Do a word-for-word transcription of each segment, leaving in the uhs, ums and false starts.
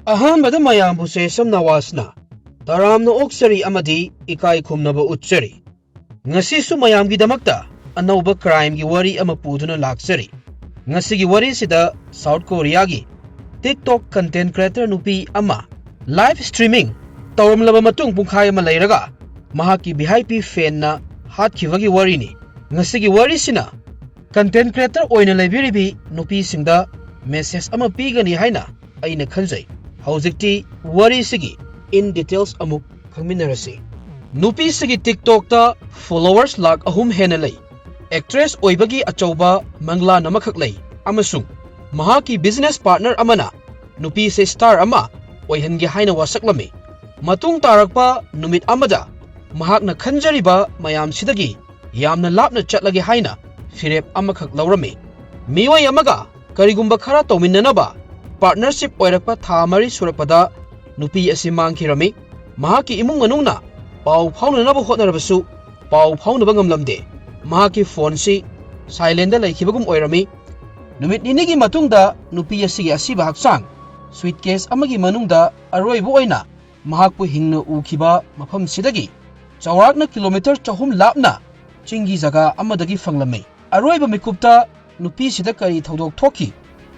ꯑꯍꯥꯟꯕꯗ ꯃꯌꯥꯝꯕꯨ ꯁꯦꯁꯝ ꯅꯋꯥꯖꯅ ꯇꯔꯥꯝꯅ ꯑꯣꯛꯆꯔꯤ ꯑꯃꯗꯤ ꯏꯀꯥꯏ ꯈꯨꯝꯅꯕ ꯎꯠꯆꯔꯤ꯫ ꯉꯁꯤꯁꯨ ꯃꯌꯥꯝꯒꯤꯗꯃꯛꯇ ꯑꯅꯧꯕ crimeꯒꯤ ꯋꯥꯔꯤ ꯑꯃ ꯄꯨꯗꯨꯅ ꯂꯥꯛꯆꯔꯤ꯫ ꯉꯁꯤꯒꯤ ꯋꯥꯔꯤꯁꯤꯗ South Koreaꯒꯤ TikTok content creator ꯅꯨꯄꯤ ꯑꯃ live streaming ꯇꯧꯔꯝꯂꯕ ꯃꯇꯨꯡ ꯄꯨꯡꯈꯥꯏ ꯑꯃ ꯂꯩꯔꯒ ꯃꯍꯥꯛꯀꯤ V I P fanꯅ ꯍꯥꯠꯈꯤꯕꯒꯤ ꯋꯥꯔꯤꯅꯤ꯫ ꯉꯁꯤꯒꯤ ꯋꯥꯔꯤꯁꯤꯅ content creator ꯑꯣꯏꯅ ꯂꯩꯕꯤꯔꯤꯕꯤ ꯅꯨꯄꯤꯁꯤꯡꯗ message ꯑꯃ ꯄꯤꯒꯅꯤ ꯍꯥꯏꯅ ꯑꯩꯅ ꯈꯟꯖꯩ꯫ ꯍꯧꯖꯤꯛꯇꯤ ꯋꯥꯔꯤꯁꯤꯒꯤ in details ꯑꯃꯨꯛ ꯈꯪꯃꯤꯟꯅꯔꯁꯤ꯫ ꯅꯨꯄꯤꯁꯤꯒꯤ TikTokꯇ followers ꯂꯥꯈ ꯑꯍꯨꯝ ꯍꯦꯟꯅ ꯂꯩ꯫ Actress ꯑꯣꯏꯕꯒꯤ ꯑꯆꯧꯕ ꯃꯪꯂꯥꯟ ꯑꯃꯈꯛ ꯂꯩ ꯑꯃꯁꯨꯡ ꯃꯍꯥꯛꯀꯤ business partner ꯑꯃꯅ ꯅꯨꯄꯤꯁꯦ star ꯑꯃ ꯑꯣꯏꯍꯟꯒꯦ ꯍꯥꯏꯅ ꯋꯥꯁꯛꯂꯝꯃꯤ꯫ ꯃꯇꯨꯡ ꯇꯥꯔꯛꯄ ꯅꯨꯃꯤꯠ ꯑꯃꯗ ꯃꯍꯥꯛꯅ ꯈꯟꯖꯔꯤꯕ ꯃꯌꯥꯝꯁꯤꯗꯒꯤ ꯌꯥꯝꯅ ꯂꯥꯞꯅ ꯆꯠꯂꯒꯦ ꯍꯥꯏꯅ ꯐꯤꯔꯦꯞ ꯑꯃꯈꯛ ꯂꯧꯔꯝꯃꯤ꯫ ꯃꯤꯑꯣꯏ ꯑꯃꯒ ꯀꯔꯤꯒꯨꯝꯕ ꯈꯔ ꯇꯧꯃꯤꯟꯅꯅꯕ partnership ꯑꯣꯏꯔꯛꯄ ꯊꯥ ꯃꯔꯤ ꯁꯨꯔꯛꯄꯗ ꯅꯨꯄꯤ ꯑꯁꯤ ꯃꯥꯡꯈꯤꯔꯝꯃꯤ꯫ ꯃꯍꯥꯛꯀꯤ ꯏꯃꯨꯡ ꯃꯅꯨꯡꯅ ꯄꯥꯎ ꯐꯥꯎꯅꯅꯕ ꯍꯣꯠꯅꯔꯕꯁꯨ ꯄꯥꯎ ꯐꯥꯎꯅꯕ ꯉꯝꯂꯝꯗꯦ꯫ ꯃꯍꯥꯛꯀꯤ phoneꯁꯤ silentꯇ ꯂꯩꯈꯤꯕꯒꯨꯝ ꯑꯣꯏꯔꯝꯃꯤ꯫ ꯅꯨꯃꯤꯠ ꯅꯤꯅꯤꯒꯤ ꯃꯇꯨꯡꯗ ꯅꯨꯄꯤ ꯑꯁꯤꯒꯤ ꯑꯁꯤꯕ ꯍꯛꯆꯥꯡ suitcase ꯑꯃꯒꯤ ꯃꯅꯨꯡꯗ ꯑꯔꯣꯏꯕ ꯑꯣꯏꯅ ꯃꯍꯥꯛꯄꯨ ꯍꯤꯡꯅ ꯎꯈꯤꯕ ꯃꯐꯝꯁꯤꯗꯒꯤ ꯆꯥꯎꯔꯥꯛꯅ ꯀꯤꯂꯣꯃꯤꯇꯔ ꯆꯍꯨꯝ ꯂꯥꯞꯅ ꯆꯤꯡꯒꯤ ꯖꯒꯥ ꯑꯃꯗꯒꯤ ꯐꯪꯂꯝꯃꯤ꯫ ꯑꯔꯣꯏꯕ ꯃꯤꯀꯨꯞꯇ ꯅꯨꯄꯤꯁꯤꯗ ꯀꯔꯤ ꯊꯧꯗꯣꯛ ꯊꯣꯛꯈꯤ?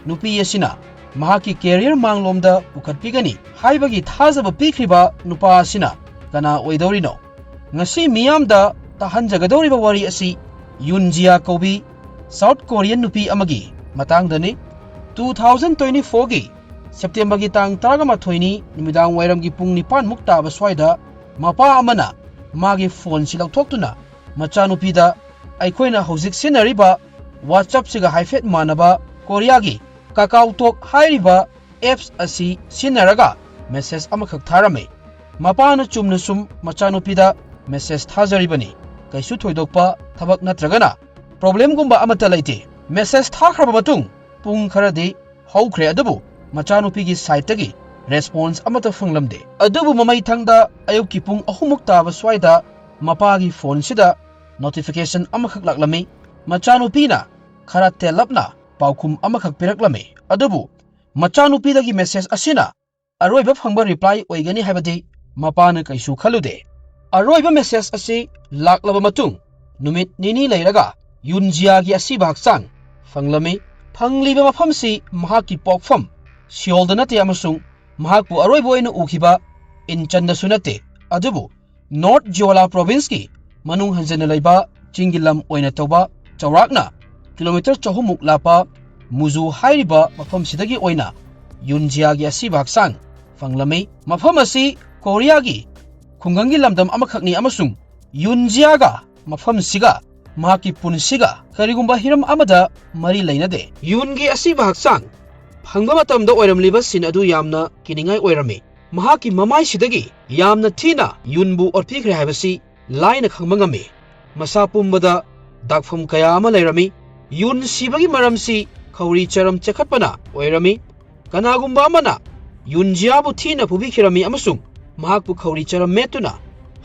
ꯅꯨꯄꯤ ꯑꯁꯤꯅ ꯃꯍꯥꯛꯀꯤ career ꯃꯥꯡꯂꯣꯝꯗ ꯄꯨꯈꯠꯄꯤꯒꯅꯤ ꯍꯥꯏꯕꯒꯤ ꯊꯥꯖꯕ ꯄꯤꯈ꯭ꯔꯤꯕ ꯅꯨꯄꯥ ꯑꯁꯤꯅ ꯀꯅꯥ ꯑꯣꯏꯗꯧꯔꯤꯅꯣ? ꯉꯁꯤ ꯃꯤꯌꯥꯝꯗ ꯇꯥꯍꯟꯖꯒꯗꯧꯔꯤꯕ ꯋꯥꯔꯤ ꯑꯁꯤ ꯌꯨꯟꯖꯤꯌꯥ ꯀꯧꯕꯤ South Korean ꯅꯨꯄꯤ ꯑꯃꯒꯤ ꯃꯇꯥꯡꯗꯅꯤ꯫ Two thousand twenty fourꯒꯤ Septemberꯒꯤ ꯇꯥꯡ ꯇꯔꯥꯃꯥꯊꯣꯏꯅꯤ, ꯅꯨꯃꯤꯗꯥꯡ ꯋꯥꯏꯔꯝꯒꯤ ꯄꯨꯡ ꯅꯤꯄꯥꯟꯃꯨꯛ ꯇꯥꯕ ꯁ꯭ꯋꯥꯏꯗ ꯃꯄꯥ ꯑꯃꯅ ꯃꯥꯒꯤ phoneꯁꯤ ꯂꯧꯊꯣꯛꯇꯨꯅ ꯃꯆꯥꯅꯨꯄꯤꯗ ꯑꯩꯈꯣꯏꯅ ꯍꯧꯖꯤꯛ ꯁꯤꯖꯤꯟꯅꯔꯤꯕ WhatsAppꯁꯤꯒ ꯍꯥꯏꯐꯦꯠ ꯃꯥꯟꯅꯕ ꯀꯣꯔꯤꯌꯥꯒꯤ KakaoTalk ꯍꯥꯏꯔꯤꯕ apps ꯑꯁꯤ ꯁꯤꯖꯤꯟꯅꯔꯒ message ꯑꯃꯈꯛ ꯊꯥꯔꯝꯃꯤ꯫ ꯃꯄꯥꯅ ꯆꯨꯝꯅ ꯁꯨꯝ ꯃꯆꯥꯅꯨꯄꯤꯗ message ꯊꯥꯖꯔꯤꯕꯅꯤ꯫ ꯀꯩꯁꯨ ꯊꯣꯏꯗꯣꯛꯄ ꯊꯕꯛ ꯅꯠꯇ꯭ꯔꯒꯅ problemꯒꯨꯝꯕ ꯑꯃꯠꯇ ꯂꯩꯇꯦ꯫ Message ꯊꯥꯈ꯭ꯔꯕ ꯃꯇꯨꯡ ꯄꯨꯡ ꯈꯔꯗꯤ ꯍꯧꯈ꯭ꯔꯦ, ꯑꯗꯨꯕꯨ ꯃꯆꯥꯅꯨꯄꯤꯒꯤ sideꯇꯒꯤ response ꯑꯃꯠꯇ ꯐꯪꯂꯝꯗꯦ꯫ ꯑꯗꯨꯕꯨ ꯃꯃꯩꯊꯪꯗ ꯑꯌꯨꯛꯀꯤ ꯄꯨꯡ ꯑꯍꯨꯝꯃꯨꯛ ꯇꯥꯕ ꯁ꯭ꯋꯥꯏꯗ ꯃꯄꯥꯒꯤ phoneꯁꯤꯗ notification ꯑꯃꯈꯛ ꯂꯥꯛꯂꯝꯃꯤ꯫ ꯃꯆꯥꯅꯨꯄꯤꯅ ꯈꯔ ꯇꯦꯜꯂꯞꯅ ꯄꯥꯎꯈꯨꯝ ꯑꯃꯈꯛ ꯄꯤꯔꯛꯂꯝꯃꯤ꯫ ꯑꯗꯨꯕꯨ ꯃꯆꯥꯅꯨꯄꯤꯗꯒꯤ message ꯑꯁꯤꯅ ꯑꯔꯣꯏꯕ ꯐꯪꯕ reply ꯑꯣꯏꯒꯅꯤ ꯍꯥꯏꯕꯗꯤ ꯃꯄꯥꯅ ꯀꯩꯁꯨ ꯈꯜꯂꯨꯗꯦ꯫ ꯑꯔꯣꯏꯕ message ꯑꯁꯤ ꯂꯥꯛꯂꯕ ꯃꯇꯨꯡ ꯅꯨꯃꯤꯠ ꯅꯤꯅꯤ ꯂꯩꯔꯒ ꯌꯨꯟꯖꯤꯌꯥꯒꯤ ꯑꯁꯤꯕ ꯍꯛꯆꯥꯡ ꯐꯪꯂꯝꯃꯤ꯫ ꯐꯪꯂꯤꯕ ꯃꯐꯝꯁꯤ ꯃꯍꯥꯛꯀꯤ ꯄꯣꯛꯐꯝ ꯁꯤꯑꯣꯜꯗ ꯅꯠꯇꯦ ꯑꯃꯁꯨꯡ ꯃꯍꯥꯛꯄꯨ ꯑꯔꯣꯏꯕ ꯑꯣꯏꯅ ꯎꯈꯤꯕ ꯏꯟꯆꯟꯗꯁꯨ ꯅꯠꯇꯦ, ꯑꯗꯨꯕꯨ North Jeolla provinceꯀꯤ ꯃꯅꯨꯡ ꯍꯟꯖꯤꯟꯅ ꯂꯩꯕ ꯆꯤꯡꯒꯤ ꯂꯝ ꯑꯣꯏꯅ ꯇꯧꯕ ꯆꯥꯎꯔꯥꯛꯅ kilometre ꯆꯍꯨꯝ ꯃꯨꯛ ꯂꯥꯞꯄ ꯃꯨꯖꯨ ꯍꯥꯏꯔꯤꯕ ꯃꯐꯝꯁꯤꯗꯒꯤ ꯑꯣꯏꯅ ꯌꯨꯟꯖꯤꯌꯥꯒꯤ ꯑꯁꯤꯕ ꯍꯛꯆꯥꯡ ꯐꯪꯂꯝꯃꯤ꯫ ꯃꯐꯝ ꯑꯁꯤ ꯀꯣꯔꯤꯌꯥꯒꯤ ꯈꯨꯡꯒꯪꯒꯤ ꯂꯝꯗꯝ ꯑꯃꯈꯛꯅꯤ ꯑꯃꯁꯨꯡ ꯌꯨꯟꯖꯤꯌꯥꯒ ꯃꯐꯝꯁꯤꯒ ꯃꯍꯥꯛꯀꯤ ꯄꯨꯟꯁꯤꯒ ꯀꯔꯤꯒꯨꯝꯕ ꯍꯤꯔꯝ ꯑꯃꯗ ꯃꯔꯤ ꯂꯩꯅꯗꯦ꯫ ꯌꯨꯟꯒꯤ ꯑꯁꯤꯕ ꯍꯛꯆꯥꯡ ꯐꯪꯕ ꯃꯇꯝꯗ ꯑꯣꯏꯔꯝꯂꯤꯕ scene ꯑꯗꯨ ꯌꯥꯝꯅ ꯀꯤꯅꯤꯡꯉꯥꯏ ꯑꯣꯏꯔꯝꯃꯤ꯫ ꯃꯍꯥꯛꯀꯤ ꯃꯃꯥꯏꯁꯤꯗꯒꯤ ꯌꯥꯝꯅ ꯊꯤꯅ ꯌꯨꯟꯕꯨ ꯑꯣꯠꯄꯤꯈ꯭ꯔꯦ ꯍꯥꯏꯕꯁꯤ ꯂꯥꯏꯅ ꯈꯪꯕ ꯉꯝꯃꯤ꯫ ꯃꯁꯥ ꯄꯨꯝꯕꯗ ꯗꯥꯛꯐꯝ ꯀꯌꯥ ꯑꯃ ꯂꯩꯔꯝꯃꯤ꯫ ꯌꯨꯟ ꯁꯤꯕꯒꯤ ꯃꯔꯝꯁꯤ ꯈꯧꯔꯤ ꯆꯔꯝ ꯆꯦꯈꯠꯄꯅ ꯑꯣꯏꯔꯝꯃꯤ꯫ ꯀꯅꯥꯒꯨꯝꯕ ꯑꯃꯅ ꯌꯨꯟꯖꯤꯌꯥꯕꯨ ꯊꯤꯅ ꯐꯨꯕꯤꯈꯤꯔꯝꯃꯤ ꯑꯃꯁꯨꯡ ꯃꯍꯥꯛꯄꯨ ꯈꯧꯔꯤ ꯆꯔꯝ ꯃꯦꯠꯇꯨꯅ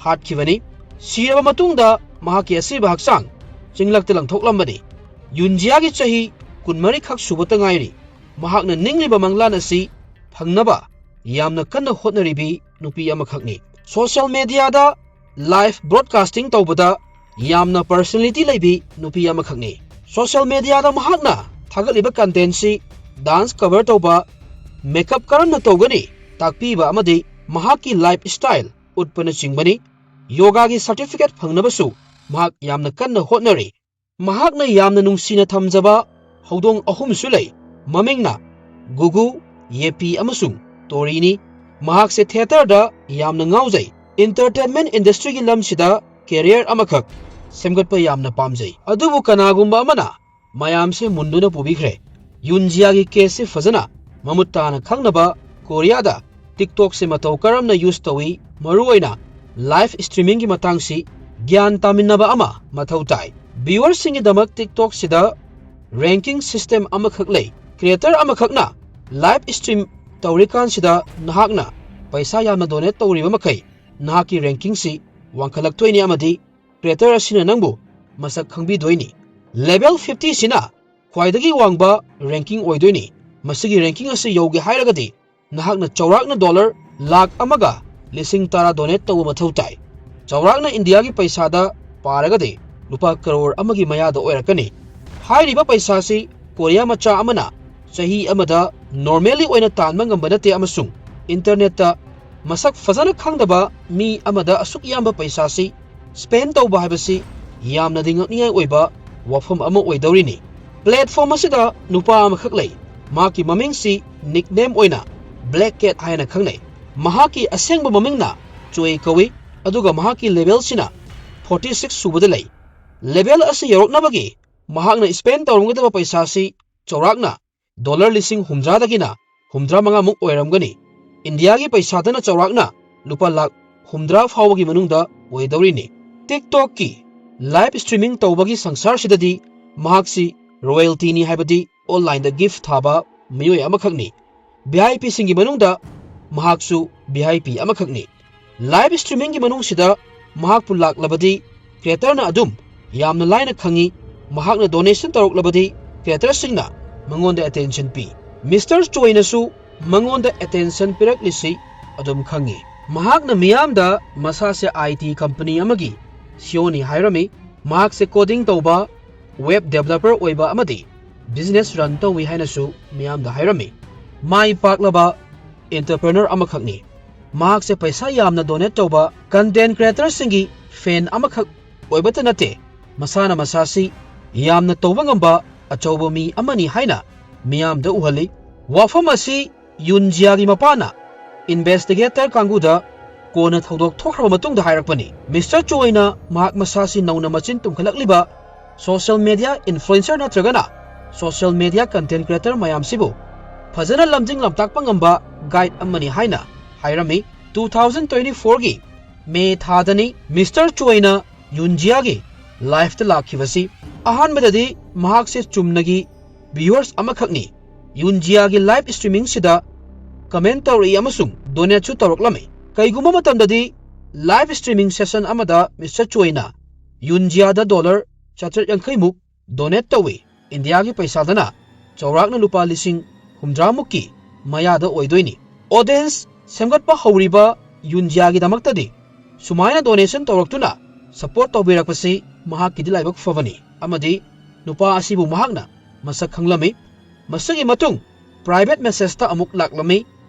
ꯍꯥꯠꯈꯤꯕꯅꯤ꯫ ꯁꯤꯔꯕ ꯃꯇꯨꯡꯗ ꯃꯍꯥꯛꯀꯤ ꯑꯁꯤꯕ ꯍꯛꯆꯥꯡ ꯆꯤꯡꯂꯛꯇ ꯂꯪꯊꯣꯛꯂꯝꯕꯅꯤ꯫ ꯌꯨꯟꯖꯤꯌꯥꯒꯤ ꯆꯍꯤ ꯀꯨꯟꯃꯔꯤ ꯈꯛ ꯁꯨꯕꯇ ꯉꯥꯏꯔꯤ꯫ ꯃꯍꯥꯛꯅ ꯅꯤꯡꯂꯤꯕ ꯃꯪꯂꯥꯟ ꯑꯁꯤ ꯐꯪꯅꯕ ꯌꯥꯝꯅ ꯀꯟꯅ ꯍꯣꯠꯅꯔꯤꯕꯤ ꯅꯨꯄꯤ ꯑꯃꯈꯛꯅꯤ꯫ Social mediaꯗ live broadcasting ꯇꯧꯕꯗ ꯌꯥꯝꯅ personality ꯂꯩꯕꯤ ꯅꯨꯄꯤ ꯑꯃꯈꯛꯅꯤ꯫ Social mediaꯗ ꯃꯍꯥꯛꯅ ꯊꯥꯒꯠꯂꯤꯕ contentꯁꯤ dance cover ꯇꯧꯕ, makeup ꯀꯔꯝꯅ ꯇꯧꯒꯅꯤ ꯇꯥꯛꯄꯤꯕ ꯑꯃꯗꯤ ꯃꯍꯥꯛꯀꯤ lifestyle ꯎꯠꯄꯅꯆꯤꯡꯕꯅꯤ꯫ ꯌꯣꯒꯥꯒꯤ certificate ꯐꯪꯅꯕꯁꯨ ꯃꯍꯥꯛ ꯌꯥꯝꯅ ꯀꯟꯅ ꯍꯣꯠꯅꯔꯤ꯫ ꯃꯍꯥꯛꯅ ꯌꯥꯝꯅ ꯅꯨꯡꯁꯤꯅ ꯊꯝꯖꯕ ꯍꯧꯗꯣꯡ ꯑꯍꯨꯝꯁꯨ ꯂꯩ꯫ ꯃꯃꯤꯡꯅ ꯒꯨꯒꯨ, ꯌꯦꯄꯤ ꯑꯃꯁꯨꯡ ꯇꯣꯔꯤꯅꯤ꯫ ꯃꯍꯥꯛꯁꯦ theatreꯗ ꯌꯥꯝꯅ ꯉꯥꯎꯖꯩ꯫ Entertainment industryꯒꯤ ꯂꯝꯁꯤꯗ career ꯑꯃꯈꯛ ꯁꯦꯝꯒꯠꯄ ꯌꯥꯝꯅ ꯄꯥꯝꯖꯩ꯫ ꯑꯗꯨꯕꯨ ꯀꯅꯥꯒꯨꯝꯕ ꯑꯃꯅ ꯃꯌꯥꯝꯁꯦ ꯃꯨꯟꯗꯨꯅ ꯄꯨꯕꯤꯈ꯭ꯔꯦ꯫ ꯌꯨꯟꯖꯤꯌꯥꯒꯤ caseꯁꯤ ꯐꯖꯅ ꯃꯃꯨꯠ ꯇꯥꯅ ꯈꯪꯅꯕ ꯀꯣꯔꯤꯌꯥꯗ TikTokꯁꯦ ꯃꯇꯧ ꯀꯔꯝꯅ use ꯇꯧꯏ, ꯃꯔꯨꯑꯣꯏꯅ live streamingꯒꯤ ꯃꯇꯥꯡꯁꯤ ꯒ꯭ꯌꯥꯟ ꯇꯥꯃꯤꯟꯅꯕ ꯑꯃ ꯃꯊꯧ ꯇꯥꯏ꯫ Viewerꯁꯤꯡꯒꯤꯗꯃꯛ TikTokꯁꯤꯗ ranking system ꯑꯃꯈꯛ ꯂꯩ꯫ Creator ꯑꯃꯈꯛꯅ live stream ꯇꯧꯔꯤꯀꯥꯟꯁꯤꯗ ꯅꯍꯥꯛꯅ ꯄꯩꯁꯥ ꯌꯥꯝꯅ donate ꯇꯧꯔꯤꯕ ꯃꯈꯩ ꯅꯍꯥꯛꯀꯤ rankingꯁꯤ ꯋꯥꯡꯈꯠꯂꯛꯇꯣꯏꯅꯤ ꯑꯃꯗꯤ creator ꯑꯁꯤꯅ ꯅꯪꯕꯨ ꯃꯁꯛ ꯈꯪꯕꯤꯗꯣꯏꯅꯤ꯫ Level fiftyꯁꯤꯅ ꯈ꯭ꯋꯥꯏꯗꯒꯤ ꯋꯥꯡꯕ ranking ꯑꯣꯏꯗꯣꯏꯅꯤ꯫ ꯃꯁꯤꯒꯤ ranking ꯑꯁꯤ ꯌꯧꯒꯦ ꯍꯥꯏꯔꯒꯗꯤ ꯅꯍꯥꯛꯅ ꯆꯥꯎꯔꯥꯛꯅ ꯗꯣꯂꯔ ꯂꯥꯈ ꯑꯃꯒ ꯂꯤꯁꯤꯡ ꯇꯔꯥ ꯗꯣꯅꯦꯠ ꯇꯧꯕ ꯃꯊꯧ ꯇꯥꯏ꯫ ꯆꯥꯎꯔꯥꯛꯅ ꯏꯟꯗꯤꯌꯥꯒꯤ ꯄꯩꯁꯥꯗ ꯄꯥꯔꯒꯗꯤ ꯂꯨꯄꯥ ꯀꯔꯣꯔ ꯑꯃꯒꯤ ꯃꯌꯥꯗ ꯑꯣꯏꯔꯛꯀꯅꯤ꯫ ꯍꯥꯏꯔꯤꯕ ꯄꯩꯁꯥꯁꯤ ꯀꯣꯔꯤꯌꯥ ꯃꯆꯥ ꯑꯃꯅ ꯆꯍꯤ ꯑꯃꯗ ꯅꯣꯔꯃꯦꯜꯂꯤ ꯑꯣꯏꯅ ꯇꯥꯟꯕ ꯉꯝꯕ ꯅꯠꯇꯦ ꯑꯃꯁꯨꯡ ꯏꯟꯇꯔꯅꯦꯠꯇ ꯃꯁꯛ ꯐꯖꯅ ꯈꯪꯗꯕ ꯃꯤ ꯑꯃꯗ ꯑꯁꯨꯛ ꯌꯥꯝꯕ ꯄꯩꯁꯥꯁꯤ ꯁ꯭ꯄꯦꯟ ꯇꯧꯕ ꯍꯥꯏꯕꯁꯤ ꯌꯥꯝꯅꯗꯤ ꯉꯛꯅꯤꯡꯉꯥꯏ ꯑꯣꯏꯕ ꯋꯥꯐꯝ ꯑꯃ ꯑꯣꯏꯗꯧꯔꯤꯅꯤ꯫ ꯄ꯭ꯂꯦꯠꯐꯣꯝ ꯑꯁꯤꯗ ꯅꯨꯄꯥ ꯑꯃꯈꯛ ꯂꯩ꯫ ꯃꯍꯥꯛꯀꯤ ꯃꯃꯤꯡꯁꯤ ꯅꯤꯛꯅꯦꯝ ꯑꯣꯏꯅ ꯕ꯭ꯂꯦꯛ ꯀꯦꯠ ꯍꯥꯏꯅ ꯈꯪꯅꯩ꯫ ꯃꯍꯥꯛꯀꯤ ꯑꯁꯦꯡꯕ ꯃꯃꯤꯡꯅ ꯆꯣꯏ ꯀꯧꯏ, ꯑꯗꯨꯒ ꯃꯍꯥꯛꯀꯤ ꯂꯦꯚꯦꯜꯁꯤꯅ ꯐꯣꯔꯇꯤ ꯁꯤꯛꯁ ꯁꯨꯕꯗ ꯂꯩ꯫ ꯂꯦꯚꯦꯜ ꯑꯁꯤ ꯌꯧꯔꯛꯅꯕꯒꯤ ꯃꯍꯥꯛꯅ ꯁ꯭ꯄꯦꯟ ꯇꯧꯔꯝꯒꯗꯕ ꯄꯩꯁꯥꯁꯤ ꯆꯥꯎꯔꯥꯛꯅ ꯗꯣꯂꯔ ꯂꯤꯁꯤꯡ ꯍꯨꯝꯗ꯭ꯔꯥꯗꯒꯤꯅ ꯍꯨꯝꯗ꯭ꯔꯥ ꯃꯉꯥꯃꯨꯛ ꯑꯣꯏꯔꯝꯒꯅꯤ꯫ ꯏꯟꯗꯤꯌꯥꯒꯤ ꯄꯩꯁꯥꯗꯅ ꯆꯥꯎꯔꯥꯛꯅ ꯂꯨꯄꯥ ꯂꯥꯈ ꯍꯨꯝꯗ꯭ꯔꯥ ꯐꯥꯎꯕꯒꯤ ꯃꯅꯨꯡꯗ ꯑꯣꯏꯗꯧꯔꯤꯅꯤ꯫ ꯇꯤꯛꯇꯣꯛꯀꯤ ꯂꯥꯏꯚ ꯁ꯭ꯇ꯭ꯔꯤꯃꯤꯡ ꯇꯧꯕꯒꯤ ꯁꯪꯁꯥꯔꯁꯤꯗꯗꯤ ꯃꯍꯥꯛꯁꯤ ꯔꯣꯌꯦꯜꯇꯤꯅꯤ, ꯍꯥꯏꯕꯗꯤ ꯑꯣꯟꯂꯥꯏꯟꯗ ꯒꯤꯐ ꯊꯥꯕ ꯃꯤꯑꯣꯏ ꯑꯃꯈꯛꯅꯤ꯫ ꯚꯤ ꯑꯥꯏ ꯄꯤꯁꯤꯡꯒꯤ ꯃꯅꯨꯡꯗ ꯃꯍꯥꯛꯁꯨ ꯚꯤ ꯑꯥꯏ ꯄꯤ ꯑꯃꯈꯛꯅꯤ꯫ ꯂꯥꯏꯚ ꯁ꯭ꯇ꯭ꯔꯤꯃꯤꯡꯒꯤ ꯃꯅꯨꯡꯁꯤꯗ ꯃꯍꯥꯛꯄꯨ ꯂꯥꯛꯂꯕꯗꯤ ꯀ꯭ꯔꯤꯌꯦꯇꯔꯅ ꯑꯗꯨꯝ ꯌꯥꯝꯅ ꯂꯥꯏꯅ ꯈꯪꯏ꯫ ꯃꯍꯥꯛꯅ ꯗꯣꯅꯦꯁꯟ ꯇꯧꯔꯛꯂꯕꯗꯤ ꯀ꯭ꯔꯤꯌꯦꯇꯔꯁꯤꯡꯅ ꯃꯉꯣꯟꯗ ꯑꯦꯇꯦꯟꯁꯟ ꯄꯤ꯫ ꯃꯤꯁꯇꯔ ꯆꯣꯏꯅꯁꯨ ꯃꯉꯣꯟꯗ ꯑꯦꯇꯦꯟꯁꯟ ꯄꯤꯔꯛꯂꯤꯁꯤ ꯑꯗꯨꯝ ꯈꯪꯏ꯫ ꯃꯍꯥꯛꯅ ꯃꯤꯌꯥꯝꯗ ꯃꯁꯥꯁꯦ ꯑꯥꯏ ꯇꯤ ꯀꯝꯄꯅꯤ ꯑꯃꯒꯤ ꯁꯤ ꯏ ꯑꯣꯅꯤ ꯍꯥꯏꯔꯝꯃꯤ꯫ ꯃꯍꯥꯛꯁꯦ ꯀꯣꯗꯤꯡ ꯇꯧꯕ, ꯋꯦꯕ ꯗꯦꯕꯂꯄꯔ ꯑꯣꯏꯕ ꯑꯃꯗꯤ ꯕꯤꯖꯤꯅꯦꯁ ꯔꯟ ꯇꯧꯏ ꯍꯥꯏꯅꯁꯨ ꯃꯤꯌꯥꯝꯗ ꯍꯥꯏꯔꯝꯃꯤ꯫ ꯃꯥꯏ ꯄꯥꯛꯂꯕ ꯑꯦꯟꯇꯔꯄ꯭ꯔꯦꯅꯔ ꯑꯃꯈꯛꯅꯤ꯫ ꯃꯍꯥꯛꯁꯦ ꯄꯩꯁꯥ ꯌꯥꯝꯅ ꯗꯣꯅꯦꯠ ꯇꯧꯕ ꯀꯟꯇꯦꯟ ꯀ꯭ꯔꯤꯌꯦꯇꯔꯁꯤꯡꯒꯤ ꯐꯦꯟ ꯑꯃꯈꯛ ꯑꯣꯏꯕꯇ ꯅꯠꯇꯦ, ꯃꯁꯥꯅ ꯃꯁꯥꯁꯤ ꯌꯥꯝꯅ ꯇꯧꯕ ꯉꯝꯕ ꯑꯆꯧꯕ ꯃꯤ ꯑꯃꯅꯤ ꯍꯥꯏꯅ ꯃꯤꯌꯥꯝꯗ ꯎꯍꯜꯂꯤ꯫ ꯋꯥꯐꯝ ꯑꯁꯤ ꯌꯨꯟꯖꯤꯌꯥꯒꯤ ꯃꯄꯥꯅ ꯏꯟꯚꯦꯁꯇꯤꯒꯦꯇꯔ ꯀꯥꯡꯕꯨꯗ ꯀꯣꯟꯅ ꯊꯧꯗꯣꯛ ꯊꯣꯛꯈ꯭ꯔꯕ ꯃꯇꯨꯡꯗ ꯍꯥꯏꯔꯛꯄꯅꯤ꯫ ꯃꯤꯁꯇꯔ ꯆꯣꯏꯅ ꯃꯍꯥꯛ ꯃꯁꯥꯁꯤ ꯅꯧꯅ ꯃꯆꯤꯟ ꯇꯨꯝꯈꯠꯂꯛꯂꯤꯕ ꯁꯣꯁꯤꯌꯦꯜ ꯃꯦꯗꯤꯌꯥ ꯏꯟꯐ꯭ꯂꯨꯑꯦꯟꯁꯔ ꯅꯠꯇ꯭ꯔꯒꯅ ꯁꯣꯁꯤꯌꯦꯜ ꯃꯦꯗꯤꯌꯥ ꯀꯟꯇꯦꯟ ꯀ꯭ꯔꯤꯌꯦꯇꯔ ꯃꯌꯥꯝꯁꯤꯕꯨ ꯐꯖꯅ ꯂꯝꯖꯤꯡ ꯂꯝꯇꯥꯛꯄ ꯉꯝꯕ ꯒꯥꯏꯗ ꯑꯃꯅꯤ ꯍꯥꯏꯅ ꯍꯥꯏꯔꯝꯃꯤ꯫ ꯇꯨ ꯊꯥꯎꯖꯟ ꯇ꯭ꯋꯦꯟꯇꯤ ꯐꯣꯔꯒꯤ ꯃꯦ ꯊꯥꯗꯅꯤ ꯃꯤꯁꯇꯔ ꯆꯣꯏꯅ ꯌꯨꯟꯖꯤꯌꯥꯒꯤ ꯂꯥꯏꯐꯇ ꯂꯥꯛꯈꯤꯕꯁꯤ꯫ ꯑꯍꯥꯟꯕꯗꯗꯤ ꯃꯍꯥꯛꯁꯦ ꯆꯨꯝꯅꯒꯤ ꯚ꯭ꯌꯨꯋꯔꯁ ꯑꯃꯈꯛꯅꯤ꯫ ꯌꯨꯟꯖꯤꯌꯥꯒꯤ ꯂꯥꯏꯚ ꯁ꯭ꯇ꯭ꯔꯤꯃꯤꯡꯁꯤꯗ ꯀꯃꯦꯟ ꯇꯧꯔꯛꯏ ꯑꯃꯁꯨꯡ ꯗꯣꯅꯦꯠꯁꯨ ꯇꯧꯔꯛꯂꯝꯃꯤ꯫ ꯀꯩꯒꯨꯝꯕ ꯃꯇꯝꯗꯗꯤ ꯂꯥꯏꯚ ꯁ꯭ꯇ꯭ꯔꯤꯃꯤꯡ ꯁꯦꯁꯟ ꯑꯃꯗ ꯃꯤꯁꯇꯔ ꯆꯣꯏꯅ ꯌꯨꯟꯖꯤꯌꯥꯗ ꯗꯣꯂꯔ ꯆꯥꯇ꯭ꯔꯦꯠ ꯌꯥꯡꯈꯩꯃꯨꯛ ꯗꯣꯅꯦꯠ ꯇꯧꯏ꯫ ꯏꯟꯗꯤꯌꯥꯒꯤ ꯄꯩꯁꯥꯗꯅ ꯆꯥꯎꯔꯥꯛꯅ ꯂꯨꯄꯥ ꯂꯤꯁꯤꯡ ꯍꯨꯝꯗ꯭ꯔꯥꯃꯨꯛꯀꯤ ꯃꯌꯥꯗ ꯑꯣꯏꯗꯣꯏꯅꯤ꯫ Audience ꯁꯦꯝꯒꯠꯄ ꯍꯧꯔꯤꯕ ꯌꯨꯟꯖꯤꯌꯥꯒꯤꯗꯃꯛꯇꯗꯤ ꯁꯨꯃꯥꯏꯅ donation ꯇꯧꯔꯛꯇꯨꯅ support ꯇꯧꯕꯤꯔꯛꯄꯁꯤ ꯃꯍꯥꯛꯀꯤꯗꯤ ꯂꯥꯏꯕꯛ ꯐꯕꯅꯤ ꯑꯃꯗꯤ ꯅꯨꯄꯥ ꯑꯁꯤꯕꯨ ꯃꯍꯥꯛꯅ ꯃꯁꯛ ꯈꯪꯂꯝꯃꯤ꯫ ꯃꯁꯤꯒꯤ ꯃꯇꯨꯡ private messageꯇ ꯑꯃꯨꯛ ꯂꯥꯛꯂꯝꯃꯤ꯫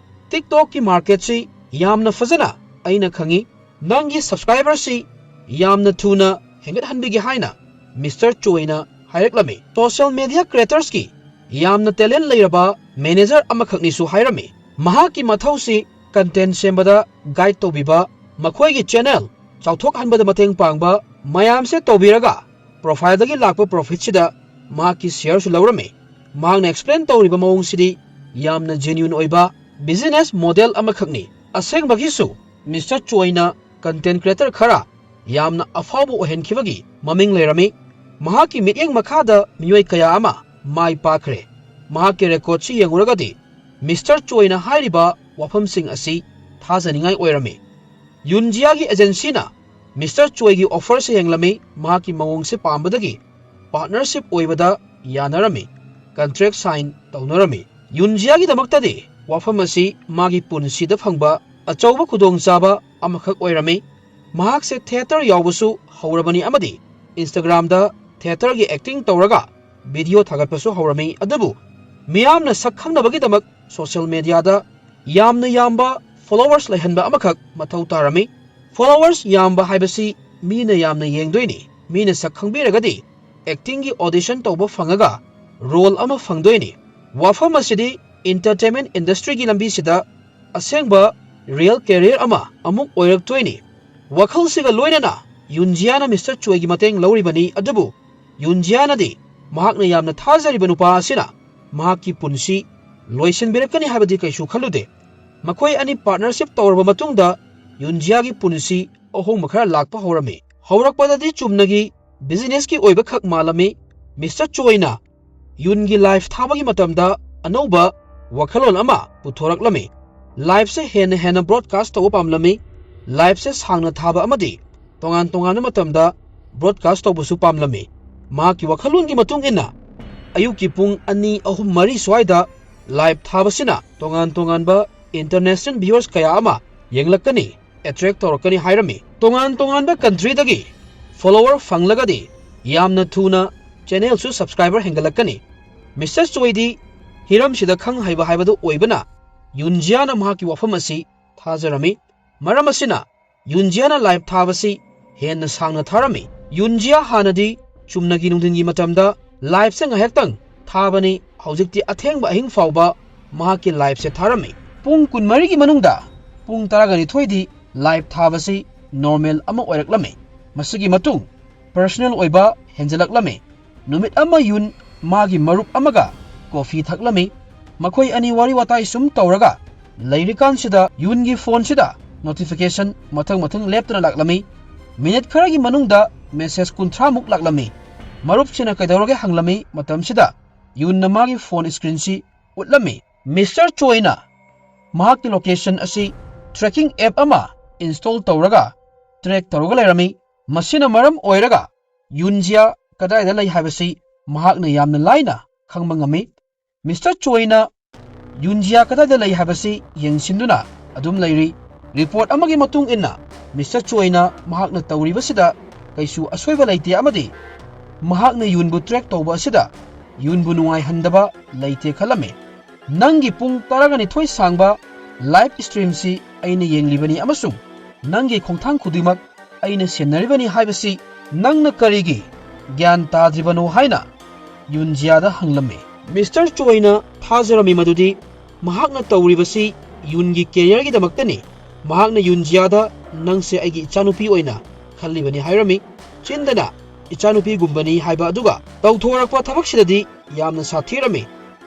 TikTokꯀꯤ marketꯁꯤ ꯌꯥꯝꯅ ꯐꯖꯅ ꯑꯩꯅ ꯈꯪꯏ꯫ ꯅꯪꯒꯤ subscriberꯁꯤ ꯌꯥꯝꯅ ꯊꯨꯅ ꯍꯦꯟꯒꯠꯍꯟꯕꯤꯒꯦ ꯍꯥꯏꯅ Mister Choiꯅ ꯍꯥꯏꯔꯛꯂꯝꯃꯤ꯫ Social media creatorsꯀꯤ ꯌꯥꯝꯅ talent ꯂꯩꯔꯕ manager ꯑꯃꯈꯛꯅꯤꯁꯨ ꯍꯥꯏꯔꯝꯃꯤ꯫ ꯃꯍꯥꯛꯀꯤ ꯃꯊꯧꯁꯤ content ꯁꯦꯝꯕꯗ guide ꯇꯧꯕꯤꯕ, ꯃꯈꯣꯏꯒꯤ channel ꯆꯥꯎꯊꯣꯛꯍꯟꯕꯗ ꯃꯇꯦꯡ ꯄꯥꯡꯕ ꯃꯌꯥꯝꯁꯦ ꯇꯧꯕꯤꯔꯒ profileꯗꯒꯤ ꯂꯥꯛꯄ profitꯁꯤꯗ ꯃꯍꯥꯛꯀꯤ shareꯁꯨ ꯂꯧꯔꯝꯃꯤ꯫ ꯃꯍꯥꯛꯅ explain ꯇꯧꯔꯤꯕ ꯃꯑꯣꯡꯁꯤꯗꯤ ꯌꯥꯝꯅ genuine ꯑꯣꯏꯕ business model ꯑꯃꯈꯛꯅꯤ꯫ ꯑꯁꯦꯡꯕꯒꯤꯁꯨ Mister Choiꯅ content creator ꯈꯔ ꯌꯥꯝꯅ ꯑꯐꯥꯎꯕ ꯑꯣꯏꯍꯟꯈꯤꯕꯒꯤ ꯃꯃꯤꯡ ꯂꯩꯔꯝꯃꯤ꯫ ꯃꯍꯥꯛꯀꯤ ꯃꯤꯠꯌꯦꯡ ꯃꯈꯥꯗ ꯃꯤꯑꯣꯏ ꯀꯌꯥ ꯑꯃ ꯃꯥꯏ ꯄꯥꯛꯈ꯭ꯔꯦ꯫ ꯃꯍꯥꯛꯀꯤ recordꯁꯤ ꯌꯦꯡꯉꯨꯔꯒꯗꯤ Mister Choiꯅ ꯍꯥꯏꯔꯤꯕ ꯋꯥꯐꯝꯁꯤꯡ ꯑꯁꯤ ꯊꯥꯖꯅꯤꯡꯉꯥꯏ ꯑꯣꯏꯔꯝꯃꯤ꯫ ꯌꯨꯟꯖꯤꯌꯥꯒꯤ agencyꯅ Mister Choiꯒꯤ offerꯁꯤ ꯌꯦꯡꯂꯝꯃꯤ꯫ ꯃꯍꯥꯛꯀꯤ ꯃꯑꯣꯡꯁꯤ ꯄꯥꯝꯕꯗꯒꯤ partnership ꯑꯣꯏꯕꯗ ꯌꯥꯅꯔꯝꯃꯤ, contract sign ꯇꯧꯅꯔꯝꯃꯤ꯫ ꯌꯨꯟꯖꯤꯌꯥꯒꯤꯗꯃꯛꯇꯗꯤ ꯋꯥꯐꯝ ꯑꯁꯤ ꯃꯥꯒꯤ ꯄꯨꯟꯁꯤꯗ ꯐꯪꯕ ꯑꯆꯧꯕ ꯈꯨꯗꯣꯡꯆꯥꯕ ꯑꯃꯈꯛ ꯑꯣꯏꯔꯝꯃꯤ꯫ ꯃꯍꯥꯛꯁꯦ theatre ꯌꯥꯎꯕꯁꯨ ꯍꯧꯔꯕꯅꯤ ꯑꯃꯗꯤ Instagramꯗ theatreꯒꯤ acting ꯇꯧꯔꯒ video ꯊꯥꯒꯠꯄꯁꯨ ꯍꯧꯔꯝꯃꯤ꯫ ꯑꯗꯨꯕꯨ ꯃꯤꯌꯥꯝꯅ ꯁꯛ ꯈꯪꯅꯕꯒꯤꯗꯃꯛ social mediaꯗ ꯌꯥꯝꯅ ꯌꯥꯝꯕ followers ꯂꯩꯍꯟꯕ ꯑꯃꯈꯛ ꯃꯊꯧ ꯇꯥꯔꯝꯃꯤ꯫ Followers ꯌꯥꯝꯕ ꯍꯥꯏꯕꯁꯤ ꯃꯤꯅ ꯌꯥꯝꯅ ꯌꯦꯡꯗꯣꯏꯅꯤ꯫ ꯃꯤꯅ ꯁꯛ ꯈꯪꯕꯤꯔꯒꯗꯤ actingꯒꯤ audition ꯇꯧꯕ ꯐꯪꯉꯒ role ꯑꯃ ꯐꯪꯗꯣꯏꯅꯤ꯫ ꯋꯥꯐꯝ ꯑꯁꯤꯗꯤ entertainment industryꯒꯤ ꯂꯝꯕꯤꯁꯤꯗ ꯑꯁꯦꯡꯕ real career ꯑꯃ ꯑꯃꯨꯛ ꯑꯣꯏꯔꯛꯇꯣꯏꯅꯤ꯫ ꯋꯥꯈꯜꯁꯤꯒ ꯂꯣꯏꯅꯅ ꯌꯨꯟꯖꯤꯌꯥꯅ Mister Choiꯒꯤ ꯃꯇꯦꯡ ꯂꯧꯔꯤꯕꯅꯤ꯫ ꯑꯗꯨꯕꯨ ꯌꯨꯟꯖꯤꯌꯥꯅꯗꯤ ꯃꯍꯥꯛꯅ ꯌꯥꯝꯅ ꯊꯥꯖꯔꯤꯕ ꯅꯨꯄꯥ ꯑꯁꯤꯅ ꯃꯍꯥꯛꯀꯤ ꯄꯨꯟꯁꯤ ꯂꯣꯏꯁꯤꯟꯕꯤꯔꯛꯀꯅꯤ ꯍꯥꯏꯕꯗꯤ ꯀꯩꯁꯨ ꯈꯜꯂꯨꯗꯦ꯫ ꯃꯈꯣꯏ ꯑꯅꯤ partnership ꯇꯧꯔꯕ ꯃꯇꯨꯡꯗ ꯌꯨꯟꯖꯤꯌꯥꯒꯤ ꯄꯨꯟꯁꯤ ꯑꯍꯣꯡꯕ ꯈꯔ ꯂꯥꯛꯄ ꯍꯧꯔꯝꯃꯤ꯫ ꯍꯧꯔꯛꯄꯗꯗꯤ ꯆꯨꯝꯅꯒꯤ businessꯀꯤ ꯑꯣꯏꯕ ꯈꯛ ꯃꯥꯜꯂꯝꯃꯤ꯫ Mister Choiꯅ ꯌꯨꯟꯒꯤ live ꯊꯥꯕꯒꯤ ꯃꯇꯝꯗ ꯑꯅꯧꯕ ꯋꯥꯈꯜꯂꯣꯟ ꯑꯃ ꯄꯨꯊꯣꯔꯛꯂꯝꯃꯤ꯫ Liveꯁꯦ ꯍꯦꯟꯅ ꯍꯦꯟꯅ broadcast ꯇꯧꯕ ꯄꯥꯝꯂꯝꯃꯤ꯫ Liveꯁꯦ ꯁꯥꯡꯅ ꯊꯥꯕ ꯑꯃꯗꯤ ꯇꯣꯉꯥꯟ ꯇꯣꯉꯥꯟꯕ ꯃꯇꯝꯗ broadcast ꯇꯧꯕꯁꯨ ꯄꯥꯝꯂꯝꯃꯤ꯫ ꯃꯍꯥꯛꯀꯤ ꯋꯥꯈꯜꯂꯣꯟꯒꯤ ꯃꯇꯨꯡ ꯏꯟꯅ ꯑꯌꯨꯛꯀꯤ ꯄꯨꯡ ꯑꯅꯤ, ꯑꯍꯨꯝ, ꯃꯔꯤ ꯁ꯭ꯋꯥꯏꯗ live ꯊꯥꯕꯁꯤꯅ ꯇꯣꯉꯥꯟ ꯇꯣꯉꯥꯟꯕ international viewers ꯀꯌꯥ ꯑꯃ ꯌꯦꯡꯂꯛꯀꯅꯤ, attract ꯇꯧꯔꯛꯀꯅꯤ ꯍꯥꯏꯔꯝꯃꯤ꯫ ꯇꯣꯉꯥꯟ ꯇꯣꯉꯥꯟꯕ countryꯗꯒꯤ follower ꯐꯪꯂꯒꯗꯤ ꯌꯥꯝꯅ ꯊꯨꯅ channelꯁꯨ subscriber ꯍꯦꯟꯒꯠꯂꯛꯀꯅꯤ꯫ ꯃꯤꯁꯇꯔ ꯆꯣꯏꯗꯤ ꯍꯤꯔꯝꯁꯤꯗ ꯈꯪ ꯍꯩꯕ ꯍꯥꯏꯕꯗꯨ ꯑꯣꯏꯕꯅ ꯌꯨꯟꯖꯤꯌꯥꯅ ꯃꯍꯥꯛꯀꯤ ꯋꯥꯐꯝ ꯑꯁꯤ ꯊꯥꯖꯔꯝꯃꯤ꯫ ꯃꯔꯝ ꯑꯁꯤꯅ ꯌꯨꯟꯖꯤꯌꯥꯅ live ꯊꯥꯕꯁꯤ ꯍꯦꯟꯅ ꯁꯥꯡꯅ ꯊꯥꯔꯝꯃꯤ꯫ ꯌꯨꯟꯖꯤꯌꯥ ꯍꯥꯟꯅꯗꯤ ꯆꯨꯝꯅꯒꯤ ꯅꯨꯡꯊꯤꯟꯒꯤ ꯃꯇꯝꯗ liveꯁꯦ ꯉꯥꯏꯍꯥꯛꯇꯪ ꯊꯥꯕꯅꯤ, ꯍꯧꯖꯤꯛꯇꯤ ꯑꯊꯦꯡꯕ ꯑꯍꯤꯡ ꯐꯥꯎꯕ ꯃꯍꯥꯛꯀꯤ liveꯁꯦ ꯊꯥꯔꯝꯃꯤ꯫ ꯄꯨꯡ ꯀꯨꯟꯃꯔꯤꯒꯤ ꯃꯅꯨꯡꯗ ꯄꯨꯡ ꯇꯔꯥꯒ ꯅꯤꯊꯣꯏꯗꯤ live ꯊꯥꯕꯁꯤ normal ꯑꯃ ꯑꯣꯏꯔꯛꯂꯝꯃꯤ꯫ ꯃꯁꯤꯒꯤ ꯃꯇꯨꯡ personal ꯑꯣꯏꯕ ꯍꯦꯟꯖꯜꯂꯛꯂꯝꯃꯤ꯫ ꯅꯨꯃꯤꯠ ꯑꯃ ꯌꯨꯟ ꯃꯥꯒꯤ ꯃꯔꯨꯞ ꯑꯃꯒ coffee ꯊꯛꯂꯝꯃꯤ꯫ ꯃꯈꯣꯏ ꯑꯅꯤ ꯋꯥꯔꯤ ꯋꯥꯇꯥꯏ ꯁꯨꯝ ꯇꯧꯔꯒ ꯂꯩꯔꯤꯀꯥꯟꯁꯤꯗ ꯌꯨꯟꯒꯤ phoneꯁꯤꯗ notification ꯃꯊꯪ ꯃꯊꯪ ꯂꯦꯞꯇꯅ ꯂꯥꯛꯂꯝꯃꯤ꯫ Minute ꯈꯔꯒꯤ ꯃꯅꯨꯡꯗ message ꯀꯨꯟꯊ꯭ꯔꯥꯃꯨꯛ ꯂꯥꯛꯂꯝꯃꯤ꯫ ꯃꯔꯨꯞꯁꯤꯅ ꯀꯩꯗꯧꯔꯒꯦ ꯍꯪꯂꯝꯃꯤ ꯃꯇꯝꯁꯤꯗ ꯌꯨꯟꯅ ꯃꯥꯒꯤ phone screenꯁꯤ ꯎꯠꯂꯝꯃꯤ꯫ ꯃꯤꯁꯇꯔ ꯆꯣꯏꯅ ꯃꯍꯥꯛꯀꯤ location ꯑꯁꯤ tracking app ꯑꯃ install ꯇꯧꯔꯒ track ꯇꯧꯔꯒ ꯂꯩꯔꯝꯃꯤ꯫ ꯃꯁꯤꯅ ꯃꯔꯝ ꯑꯣꯏꯔꯒ ꯌꯨꯟꯖꯤꯌꯥ ꯀꯗꯥꯏꯗ ꯂꯩ ꯍꯥꯏꯕꯁꯤ ꯃꯍꯥꯛꯅ ꯌꯥꯝꯅ ꯂꯥꯏꯅ ꯈꯪꯕ ꯉꯝꯃꯤ꯫ ꯃꯤꯁꯇꯔ ꯆꯣꯏꯅ ꯌꯨꯟꯖꯤꯌꯥ ꯀꯗꯥꯏꯗ ꯂꯩ ꯍꯥꯏꯕꯁꯤ ꯌꯦꯡꯁꯤꯟꯗꯨꯅ ꯑꯗꯨꯝ ꯂꯩꯔꯤ꯫ Report ꯑꯃꯒꯤ ꯃꯇꯨꯡ ꯏꯟꯅ ꯃꯤꯁꯇꯔ ꯆꯣꯏꯅ ꯃꯍꯥꯛꯅ ꯇꯧꯔꯤꯕꯁꯤꯗ ꯀꯩꯁꯨ ꯑꯁꯣꯏꯕ ꯂꯩꯇꯦ ꯑꯃꯗꯤ ꯃꯍꯥꯛꯅ ꯌꯨꯟꯕꯨ track ꯇꯧꯕ ꯑꯁꯤꯗ ꯌꯨꯟꯕꯨ ꯅꯨꯡꯉꯥꯏꯍꯟꯗꯕ ꯂꯩꯇꯦ ꯈꯜꯂꯝꯃꯤ꯫ ꯅꯪꯒꯤ ꯄꯨꯡ ꯇꯔꯥꯒ ꯅꯤꯊꯣꯏ ꯁꯥꯡꯕ live streamꯁꯤ ꯑꯩꯅ ꯌꯦꯡꯂꯤꯕꯅꯤ ꯑꯃꯁꯨꯡ ꯅꯪꯒꯤ ꯈꯣꯡꯊꯥꯡ ꯈꯨꯗꯤꯡꯃꯛ ꯑꯩꯅ ꯁꯦꯟꯅꯔꯤꯕꯅꯤ ꯍꯥꯏꯕꯁꯤ ꯅꯪꯅ ꯀꯔꯤꯒꯤ ꯒ꯭ꯌꯥꯟ ꯇꯥꯗ꯭ꯔꯤꯕꯅꯣ ꯍꯥꯏꯅ ꯌꯨꯟꯖꯤꯌꯥꯗ ꯍꯪꯂꯝꯃꯤ꯫ ꯃꯤꯁꯇꯔ ꯆꯣꯏꯅ ꯊꯥꯖꯔꯝꯃꯤ ꯃꯗꯨꯗꯤ ꯃꯍꯥꯛꯅ ꯇꯧꯔꯤꯕꯁꯤ ꯌꯨꯟꯒꯤ careerꯒꯤꯗꯃꯛꯇꯅꯤ꯫ ꯃꯍꯥꯛꯅ ꯌꯨꯟꯖꯤꯌꯥꯗ "ꯅꯪꯁꯦ ꯑꯩꯒꯤ ꯏꯆꯥꯅꯨꯄꯤ ꯑꯣꯏꯅ ꯈꯜꯂꯤꯕꯅꯤ" ꯍꯥꯏꯔꯝꯃꯤ꯫ ꯆꯤꯟꯗꯅ "ꯏꯆꯥꯅꯨꯄꯤꯒꯨꯝꯕꯅꯤ" ꯍꯥꯏꯕ ꯑꯗꯨꯒ ꯇꯧꯊꯣꯔꯛꯄ ꯊꯕꯛꯁꯤꯗꯗꯤ ꯌꯥꯝꯅ ꯁꯥꯊꯤꯔꯝꯃꯤ꯫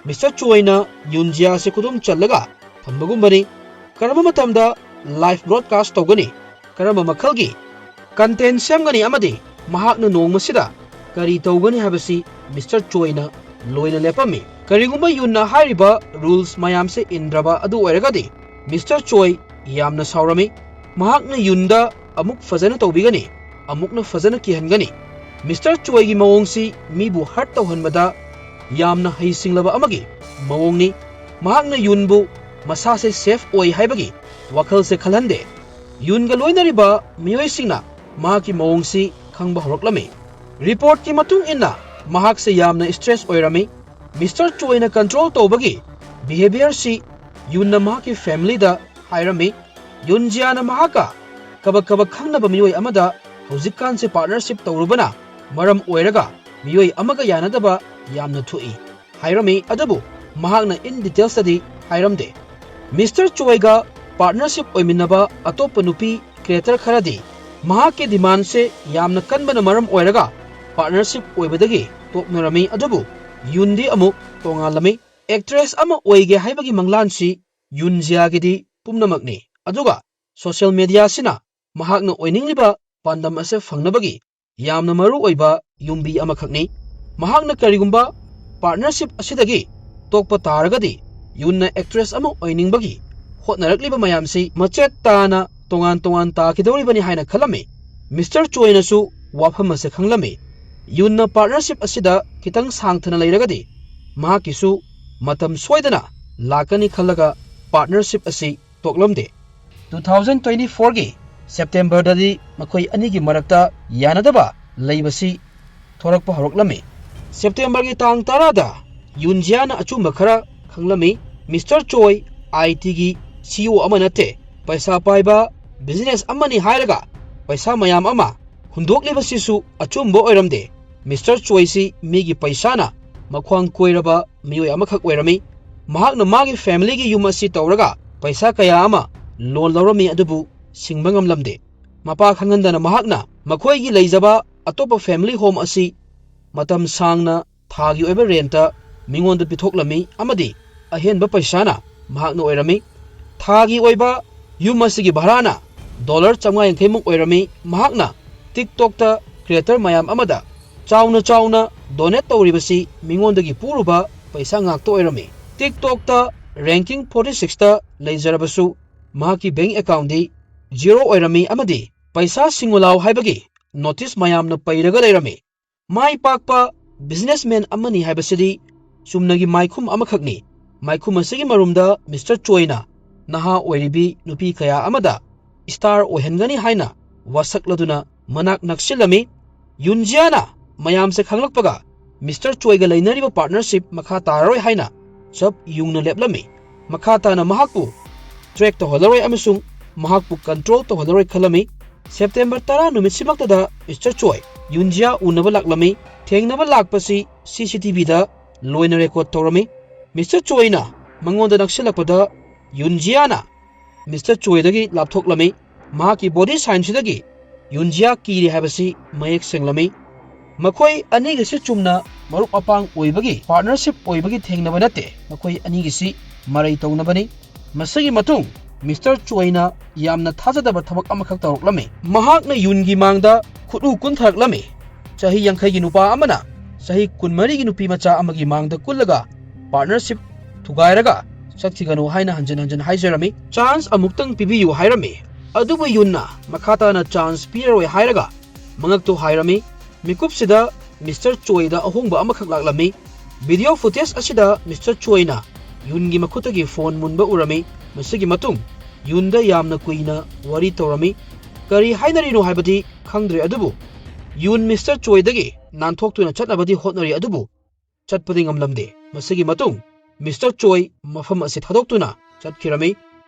ꯃꯤꯁꯇꯔ ꯆꯣꯏꯅ ꯌꯨꯟꯖꯤꯌꯥꯁꯦ ꯈꯨꯗꯨꯝ ꯆꯜꯂꯒ ꯊꯝꯕꯒꯨꯝꯕꯅꯤ꯫ ꯀꯔꯝꯕ ꯃꯇꯝꯗ live broadcast ꯇꯧꯒꯅꯤ, ꯀꯔꯝꯕ ꯃꯈꯜꯒꯤ content ꯁꯦꯝꯒꯅꯤ ꯑꯃꯗꯤ ꯃꯍꯥꯛꯅ ꯅꯣꯡꯃꯁꯤꯗ ꯀꯔꯤ ꯇꯧꯒꯅꯤ ꯍꯥꯏꯕꯁꯤ ꯃꯤꯁꯇꯔ ꯆꯣꯏꯅ ꯂꯣꯏꯅ ꯂꯦꯞꯄꯝꯃꯤ꯫ ꯀꯔꯤꯒꯨꯝꯕ ꯌꯨꯟꯅ ꯍꯥꯏꯔꯤꯕ rules ꯃꯌꯥꯝꯁꯦ ꯏꯟꯗ꯭ꯔꯕ ꯑꯗꯨ ꯑꯣꯏꯔꯒꯗꯤ ꯃꯤꯁꯇꯔ ꯆꯣꯏ ꯌꯥꯝꯅ ꯁꯥꯎꯔꯝꯃꯤ꯫ ꯃꯍꯥꯛꯅ ꯌꯨꯟꯗ ꯑꯃꯨꯛ ꯐꯖꯅ ꯇꯧꯕꯤꯒꯅꯤ, ꯑꯃꯨꯛꯅ ꯐꯖꯅ ꯀꯤꯍꯟꯒꯅꯤ꯫ ꯃꯤꯁꯇꯔ ꯆꯣꯏꯒꯤ ꯃꯑꯣꯡꯁꯤ ꯃꯤꯕꯨ hurt ꯇꯧꯍꯟꯕꯗ ꯌꯥꯝꯅ ꯍꯩꯁꯤꯡꯂꯕ ꯑꯃꯒꯤ ꯃꯑꯣꯡꯅꯤ꯫ ꯃꯍꯥꯛꯅ ꯌꯨꯟꯕꯨ ꯃꯁꯥꯁꯦ ꯁꯦꯐ ꯑꯣꯏ ꯍꯥꯏꯕꯒꯤ ꯋꯥꯈꯜꯁꯦ ꯈꯜꯍꯟꯗꯦ꯫ ꯌꯨꯟꯒ ꯂꯣꯏꯅꯔꯤꯕ ꯃꯤꯑꯣꯏꯁꯤꯡꯅ ꯃꯍꯥꯛꯀꯤ ꯃꯑꯣꯡꯁꯤ ꯈꯪꯕ ꯍꯧꯔꯛꯂꯝꯃꯤ꯫ ꯔꯤꯄꯣꯔꯠꯀꯤ ꯃꯇꯨꯡ ꯏꯟꯅ ꯃꯍꯥꯛꯁꯦ ꯌꯥꯝꯅ ꯁ꯭ꯇ꯭ꯔꯦꯁ ꯑꯣꯏꯔꯝꯃꯤ꯫ ꯃꯤꯁꯇꯔ ꯆꯣꯏꯅ ꯀꯟꯇ꯭ꯔꯣꯜ ꯇꯧꯕꯒꯤ ꯕꯤꯍꯦꯕꯤꯌꯔꯁꯤ ꯌꯨꯟꯅ ꯃꯍꯥꯛꯀꯤ ꯐꯦꯃꯤꯂꯤꯗ ꯍꯥꯏꯔꯝꯃꯤ꯫ ꯌꯨꯟꯖꯤꯌꯥꯅ ꯃꯍꯥꯛꯀ ꯀꯕꯛ ꯀꯕꯛ ꯈꯪꯅꯕ ꯃꯤꯑꯣꯏ ꯑꯃꯗ ꯍꯧꯖꯤꯛꯀꯥꯟꯁꯦ ꯄꯥꯔꯠꯅꯔꯁꯤꯞ ꯇꯧꯔꯨꯕꯅ ꯃꯔꯝ ꯑꯣꯏꯔꯒ ꯃꯤꯑꯣꯏ ꯑꯃꯒ ꯌꯥꯅꯗꯕ ꯌꯥꯝꯅ ꯊꯣꯛꯏ ꯍꯥꯏꯔꯝꯃꯤ, ꯑꯗꯨꯕꯨ ꯃꯍꯥꯛꯅ ꯏꯟ ꯗꯤꯇꯦꯜꯁꯇꯗꯤ ꯍꯥꯏꯔꯝꯗꯦ꯫ ꯃꯤꯁꯇꯔ ꯆꯣꯏꯒ ꯄꯥꯔꯠꯅꯔꯁꯤꯞ ꯑꯣꯏꯃꯤꯟꯅꯕ ꯑꯇꯣꯞꯄ ꯅꯨꯄꯤ ꯀ꯭ꯔꯤꯌꯦꯇꯔ ꯈꯔꯗꯤ ꯃꯍꯥꯛꯀꯤ ꯗꯤꯃꯥꯟꯁꯦ ꯌꯥꯝꯅ ꯀꯟꯕꯅ ꯃꯔꯝ ꯑꯣꯏꯔꯒ ꯄꯥꯔꯠꯅꯔꯁꯤꯞ ꯑꯣꯏꯕꯗꯒꯤ ꯇꯣꯛꯅꯔꯝꯃꯤ, ꯑꯗꯨꯕꯨ ꯌꯨꯟꯗꯤ ꯑꯃꯨꯛ ꯇꯣꯉꯥꯜꯂꯝꯃꯤ꯫ ꯑꯦꯛꯇ꯭ꯔꯦꯁ ꯑꯃ ꯑꯣꯏꯒꯦ ꯍꯥꯏꯕꯒꯤ ꯃꯪꯂꯥꯟꯁꯤ ꯌꯨꯟꯖꯤꯌꯥꯒꯤꯗꯤ ꯄꯨꯝꯅꯃꯛꯅꯤ, ꯑꯗꯨꯒ ꯁꯣꯁꯤꯌꯦꯜ ꯃꯦꯗꯤꯌꯥꯁꯤꯅ ꯃꯍꯥꯛꯅ ꯑꯣꯏꯅꯤꯡꯂꯤꯕ ꯄꯥꯟꯗꯝ ꯑꯁꯤ ꯐꯪꯅꯕꯒꯤ ꯌꯥꯝꯅ ꯃꯔꯨ ꯑꯣꯏꯕ ꯌꯨꯝꯕꯤ ꯑꯃꯈꯛꯅꯤ꯫ ꯃꯍꯥꯛꯅ ꯀꯔꯤꯒꯨꯝꯕ ꯄꯥꯔꯠꯅꯔꯁꯤꯞ ꯑꯁꯤꯗꯒꯤ ꯇꯣꯛꯄ ꯇꯥꯔꯒꯗꯤ ꯌꯨꯟꯅ ꯑꯦꯛꯇ꯭ꯔꯦꯁ ꯑꯃ ꯑꯣꯏꯅꯤꯡꯕꯒꯤ ꯍꯣꯠꯅꯔꯛꯂꯤꯕ ꯃꯌꯥꯝꯁꯤ ꯃꯆꯦꯠ ꯇꯥꯅ ꯇꯣꯉꯥꯟ ꯇꯣꯉꯥꯟ ꯇꯥꯈꯤꯗꯧꯔꯤꯕꯅꯤ ꯍꯥꯏꯅ ꯈꯜꯂꯝꯃꯤ꯫ ꯃꯤꯁꯇꯔ ꯆꯣꯏꯅꯁꯨ ꯋꯥꯐꯝ ꯑꯁꯤ ꯈꯪꯂꯝꯃꯤ꯫ ꯌꯨꯟꯅ ꯄꯥꯔꯠꯅꯔꯁꯤꯞ ꯑꯁꯤꯗ ꯈꯤꯇꯪ ꯁꯥꯡꯊꯅ ꯂꯩꯔꯒꯗꯤ ꯃꯍꯥꯛꯀꯤꯁꯨ ꯃꯇꯝ ꯁꯣꯏꯗꯅ ꯂꯥꯛꯀꯅꯤ ꯈꯜꯂꯒ ꯄꯥꯔꯠꯅꯔꯁꯤꯞ ꯑꯁꯤ ꯇꯣꯛꯂꯝꯗꯦ꯫ ꯇꯨ ꯊꯥꯎꯖꯟ ꯇ꯭ꯋꯦꯟꯇꯤ ꯐꯣꯔꯒꯤ ꯁꯦꯞꯇꯦꯝꯕꯔꯗꯗꯤ ꯃꯈꯣꯏ ꯑꯅꯤꯒꯤ ꯃꯔꯛꯇ ꯌꯥꯅꯗꯕ ꯂꯩꯕꯁꯤ ꯊꯣꯔꯛꯄ ꯍꯧꯔꯛꯂꯝꯃꯤ꯫ ꯁꯦꯞꯇꯦꯝꯕꯔꯒꯤ ꯇꯥꯡ ꯇꯔꯥꯗ ꯌꯨꯟꯖꯤꯌꯥꯅ ꯑꯆꯨꯝꯕ ꯈꯔ ꯈꯪꯂꯝꯃꯤ꯫ ꯃꯤꯁꯇꯔ ꯆꯣꯏ ꯑꯥꯏ ꯇꯤꯒꯤ ꯁꯤ ꯏ ꯑꯣ ꯑꯃ ꯅꯠꯇꯦ, ꯄꯩꯁꯥ ꯄꯥꯏꯕ ꯕꯤꯖꯤꯅꯦꯁ ꯑꯃꯅꯤ ꯍꯥꯏꯔꯒ ꯄꯩꯁꯥ ꯃꯌꯥꯝ ꯑꯃ ꯍꯨꯟꯗꯣꯛꯂꯤꯕꯁꯤꯁꯨ ꯑꯆꯨꯝꯕ ꯑꯣꯏꯔꯝꯗꯦ꯫ ꯃꯤꯁꯇꯔ ꯆꯣꯏꯁꯤ ꯃꯤꯒꯤ ꯄꯩꯁꯥꯅ ꯃꯈ꯭ꯋꯥꯡ ꯀꯣꯏꯔꯕ ꯃꯤꯑꯣꯏ ꯑꯃꯈꯛ ꯑꯣꯏꯔꯝꯃꯤ꯫ ꯃꯍꯥꯛꯅ ꯃꯥꯒꯤ ꯐꯦꯃꯤꯂꯤꯒꯤ ꯌꯨꯝ ꯑꯁꯤ ꯇꯧꯔꯒ ꯄꯩꯁꯥ ꯀꯌꯥ ꯑꯃ ꯂꯣꯟ ꯂꯧꯔꯝꯃꯤ, ꯑꯗꯨꯕꯨ ꯁꯤꯡꯕ ꯉꯝꯂꯝꯗꯦ꯫ ꯃꯄꯥ ꯈꯪꯍꯟꯗꯅ ꯃꯍꯥꯛꯅ ꯃꯈꯣꯏꯒꯤ ꯂꯩꯖꯕ ꯑꯇꯣꯞꯄ ꯐꯦꯃꯤꯂꯤ ꯍꯣꯝ ꯑꯁꯤ ꯃꯇꯝ ꯁꯥꯡꯅ ꯊꯥꯒꯤ ꯑꯣꯏꯕ ꯔꯦꯟꯇ ꯃꯤꯉꯣꯟꯗ ꯄꯤꯊꯣꯛꯂꯝꯃꯤ ꯑꯃꯗꯤ ꯑꯍꯦꯟꯕ ꯄꯩꯁꯥꯅ ꯃꯍꯥꯛꯅ ꯑꯣꯏꯔꯝꯃꯤ꯫ ꯊꯥꯒꯤ ꯑꯣꯏꯕ ꯌꯨꯝ ꯑꯁꯤꯒꯤ ꯚꯔꯥꯅ ꯗꯣꯂꯔ ꯆꯥꯝꯃꯉꯥ ꯌꯥꯡꯈꯩꯃꯨꯛ ꯑꯣꯏꯔꯝꯃꯤ꯫ ꯃꯍꯥꯛꯅ TikTokꯇ ꯀ꯭ꯔꯤꯌꯦꯇꯔ ꯃꯌꯥꯝ ꯑꯃꯗ ꯆꯥꯎꯅ ꯆꯥꯎꯅ ꯗꯣꯅꯦꯠ ꯇꯧꯔꯤꯕꯁꯤ ꯃꯤꯉꯣꯟꯗꯒꯤ ꯄꯨꯔꯨꯕ ꯄꯩꯁꯥ ꯉꯥꯛꯇ ꯑꯣꯏꯔꯝꯃꯤ꯫ TikTokꯇ ꯔꯦꯡꯀꯤꯡ ꯐꯣꯔꯇꯤ ꯁꯤꯛꯁꯇ ꯂꯩꯖꯔꯕꯁꯨ ꯃꯍꯥꯛꯀꯤ ꯕꯦꯡꯛ ꯑꯦꯀꯥꯎꯟꯗꯤ ꯖꯤꯔꯣ ꯑꯣꯏꯔꯝꯃꯤ ꯑꯃꯗꯤ ꯄꯩꯁꯥ ꯁꯤꯡꯉꯨ ꯂꯥꯎ ꯍꯥꯏꯕꯒꯤ ꯅꯣꯇꯤꯁ ꯃꯌꯥꯝꯅ ꯄꯩꯔꯒ ꯂꯩꯔꯝꯃꯤ꯫ ꯃꯥꯏ ꯄꯥꯛꯄ ꯕꯤꯖꯤꯅꯦꯁꯃꯦꯟ ꯑꯃꯅꯤ ꯍꯥꯏꯕꯁꯤꯗꯤ ꯆꯨꯝꯅꯒꯤ ꯃꯥꯏꯈꯨꯝ ꯑꯃꯈꯛꯅꯤ꯫ ꯃꯥꯏꯈꯨꯝ ꯑꯁꯤꯒꯤ ꯃꯔꯨꯝꯗ ꯃꯤꯁꯇꯔ ꯆꯣꯏꯅ ꯅꯍꯥ ꯑꯣꯏꯔꯤꯕꯤ ꯅꯨꯄꯤ ꯀꯌꯥ ꯑꯃꯗ ꯁ꯭ꯇꯥꯔ ꯑꯣꯏꯍꯟꯒꯅꯤ ꯍꯥꯏꯅ ꯋꯥꯁꯛꯂꯗꯨꯅ ꯃꯅꯥꯛ ꯅꯛꯁꯤꯜꯂꯝꯃꯤ꯫ ꯌꯨꯟꯖꯤꯌꯥꯅ ꯃꯌꯥꯝꯁꯦ ꯈꯪꯂꯛꯄꯒ ꯃꯤꯁꯇꯔ ꯆꯣꯏꯒ ꯂꯩꯅꯔꯤꯕ ꯄꯥꯔꯠꯅꯔꯁꯤꯞ ꯃꯈꯥ ꯇꯥꯔꯔꯣꯏ ꯍꯥꯏꯅ ꯆꯞ ꯌꯨꯡꯅ ꯂꯦꯞꯂꯝꯃꯤ꯫ ꯃꯈꯥ ꯇꯥꯅ ꯃꯍꯥꯛꯄꯨ ꯇ꯭ꯔꯦꯛ ꯇꯧꯍꯜꯂꯔꯣꯏ ꯑꯃꯁꯨꯡ ꯃꯍꯥꯛꯄꯨ ꯀꯟꯇ꯭ꯔꯣꯜ ꯇꯧꯍꯜꯂꯔꯣꯏ ꯈꯜꯂꯝꯃꯤ꯫ ꯁꯦꯞꯇꯦꯝꯕꯔ ꯇꯔꯥ ꯅꯨꯃꯤꯠꯁꯤꯃꯛꯇꯗ ꯃꯤꯁꯇꯔ ꯆꯣꯏ ꯌꯨꯟꯖꯤꯌꯥ ꯎꯅꯕ ꯂꯥꯛꯂꯝꯃꯤ꯫ ꯊꯦꯡꯅꯕ ꯂꯥꯛꯄꯁꯤ ꯁꯤ ꯁꯤ ꯇꯤ ꯚꯤꯗ ꯂꯣꯏꯅ ꯔꯦꯀꯣꯔꯗ ꯇꯧꯔꯝꯃꯤ꯫ ꯃꯤꯁꯇꯔ ꯆꯣꯏꯅ ꯃꯉꯣꯟꯗ ꯅꯛꯁꯤꯜꯂꯛꯄꯗ ꯌꯨꯟꯖꯤꯌꯥꯅ ꯃꯤꯁꯇꯔ ꯆꯣꯏꯗꯒꯤ ꯂꯥꯞꯊꯣꯛꯂꯝꯃꯤ꯫ ꯃꯍꯥꯛꯀꯤ ꯕꯣꯗꯤ ꯁꯥꯏꯟꯁꯤꯗꯒꯤ ꯌꯨꯟꯖꯤꯌꯥ ꯀꯤꯔꯤ ꯍꯥꯏꯕꯁꯤ ꯃꯌꯦꯛ ꯁꯦꯡꯂꯝꯃꯤ꯫ ꯃꯈꯣꯏ ꯑꯅꯤꯒꯤꯁꯤ ꯆꯨꯝꯅ ꯃꯔꯨꯞ ꯃꯄꯥꯡ ꯑꯣꯏꯕꯒꯤ, ꯄꯥꯔꯠꯅꯔꯁꯤꯞ ꯑꯣꯏꯕꯒꯤ ꯊꯦꯡꯅꯕ ꯅꯠꯇꯦ, ꯃꯈꯣꯏ ꯑꯅꯤꯒꯤꯁꯤ ꯃꯔꯩ ꯇꯧꯅꯕꯅꯤ꯫ ꯃꯁꯤꯒꯤ ꯃꯇꯨꯡ ꯃꯤꯁꯇꯔ ꯆꯣꯏꯅ ꯌꯥꯝꯅ ꯊꯥꯖꯗꯕ ꯊꯕꯛ ꯑꯃꯈꯛ ꯇꯧꯔꯛꯂꯝꯃꯤ꯫ ꯃꯍꯥꯛꯅ ꯌꯨꯟꯒꯤ ꯃꯥꯡꯗ ꯈꯨꯠꯎ ꯀꯨꯟꯊꯔꯛꯂꯝꯃꯤ꯫ ꯆꯍꯤ ꯌꯥꯡꯈꯩꯒꯤ ꯅꯨꯄꯥ ꯑꯃꯅ ꯆꯍꯤ ꯀꯨꯟꯃꯔꯤꯒꯤ ꯅꯨꯄꯤ ꯃꯆꯥ ꯑꯃꯒꯤ ꯃꯥꯡꯗ ꯀꯨꯜꯂꯒ ꯄꯥꯔꯠꯅꯔꯁꯤꯞ ꯊꯨꯒꯥꯏꯔꯒ ꯆꯠꯈꯤꯒꯅꯨ ꯍꯥꯏꯅ ꯍꯟꯖꯤꯟ ꯍꯟꯖꯤꯟ ꯍꯥꯏꯖꯔꯝꯃꯤ꯫ ꯆꯥꯟꯁ ꯑꯃꯨꯛꯇꯪ ꯄꯤꯕꯤꯌꯨ ꯍꯥꯏꯔꯝꯃꯤ꯫ ꯑꯗꯨꯕꯨ ꯌꯨꯟꯅ ꯃꯈꯥ ꯇꯥꯅ ꯆꯥꯟꯁ ꯄꯤꯔꯔꯣꯏ ꯍꯥꯏꯔꯒ ꯃꯉꯛꯇꯨ ꯍꯥꯏꯔꯝꯃꯤ꯫ ꯃꯤꯀꯨꯞꯁꯤꯗ ꯃꯤꯁꯇꯔ ꯆꯣꯏꯗ ꯑꯍꯣꯡꯕ ꯑꯃꯈꯛ ꯂꯥꯛꯂꯝꯃꯤ꯫ ꯚꯤꯗꯤꯑꯣ ꯐꯨꯇꯦꯖ ꯑꯁꯤꯗ ꯃꯤꯁꯇꯔ ꯆꯣꯏꯅ ꯌꯨꯟꯒꯤ ꯃꯈꯨꯠꯇꯒꯤ ꯐꯣꯟ ꯃꯨꯟꯕ ꯎꯔꯝꯃꯤ꯫ ꯃꯁꯤꯒꯤ ꯃꯇꯨꯡ ꯌꯨꯟꯗ ꯌꯥꯝꯅ ꯀꯨꯏꯅ ꯋꯥꯔꯤ ꯇꯧꯔꯝꯃꯤ꯫ ꯀꯔꯤ ꯍꯥꯏꯅꯔꯤꯅꯣ ꯍꯥꯏꯕꯗꯤ ꯈꯪꯗ꯭ꯔꯦ, ꯑꯗꯨꯕꯨ ꯌꯨꯟ ꯃꯤꯁꯇꯔ ꯆꯣꯏꯗꯒꯤ ꯅꯥꯟꯊꯣꯛꯇꯨꯅ ꯆꯠꯅꯕꯗꯤ ꯍꯣꯠꯅꯔꯤ, ꯑꯗꯨꯕꯨ ꯆꯠꯄꯗꯤ ꯉꯝꯂꯝꯗꯦ꯫ ꯃꯁꯤꯒꯤ ꯃꯇꯨꯡ ꯃꯤꯁꯇꯔ ꯆꯣꯏ ꯃꯐꯝ ꯑꯁꯤ ꯊꯥꯗꯣꯛꯇꯨꯅ ꯆꯠꯈꯤꯔꯝꯃꯤ꯫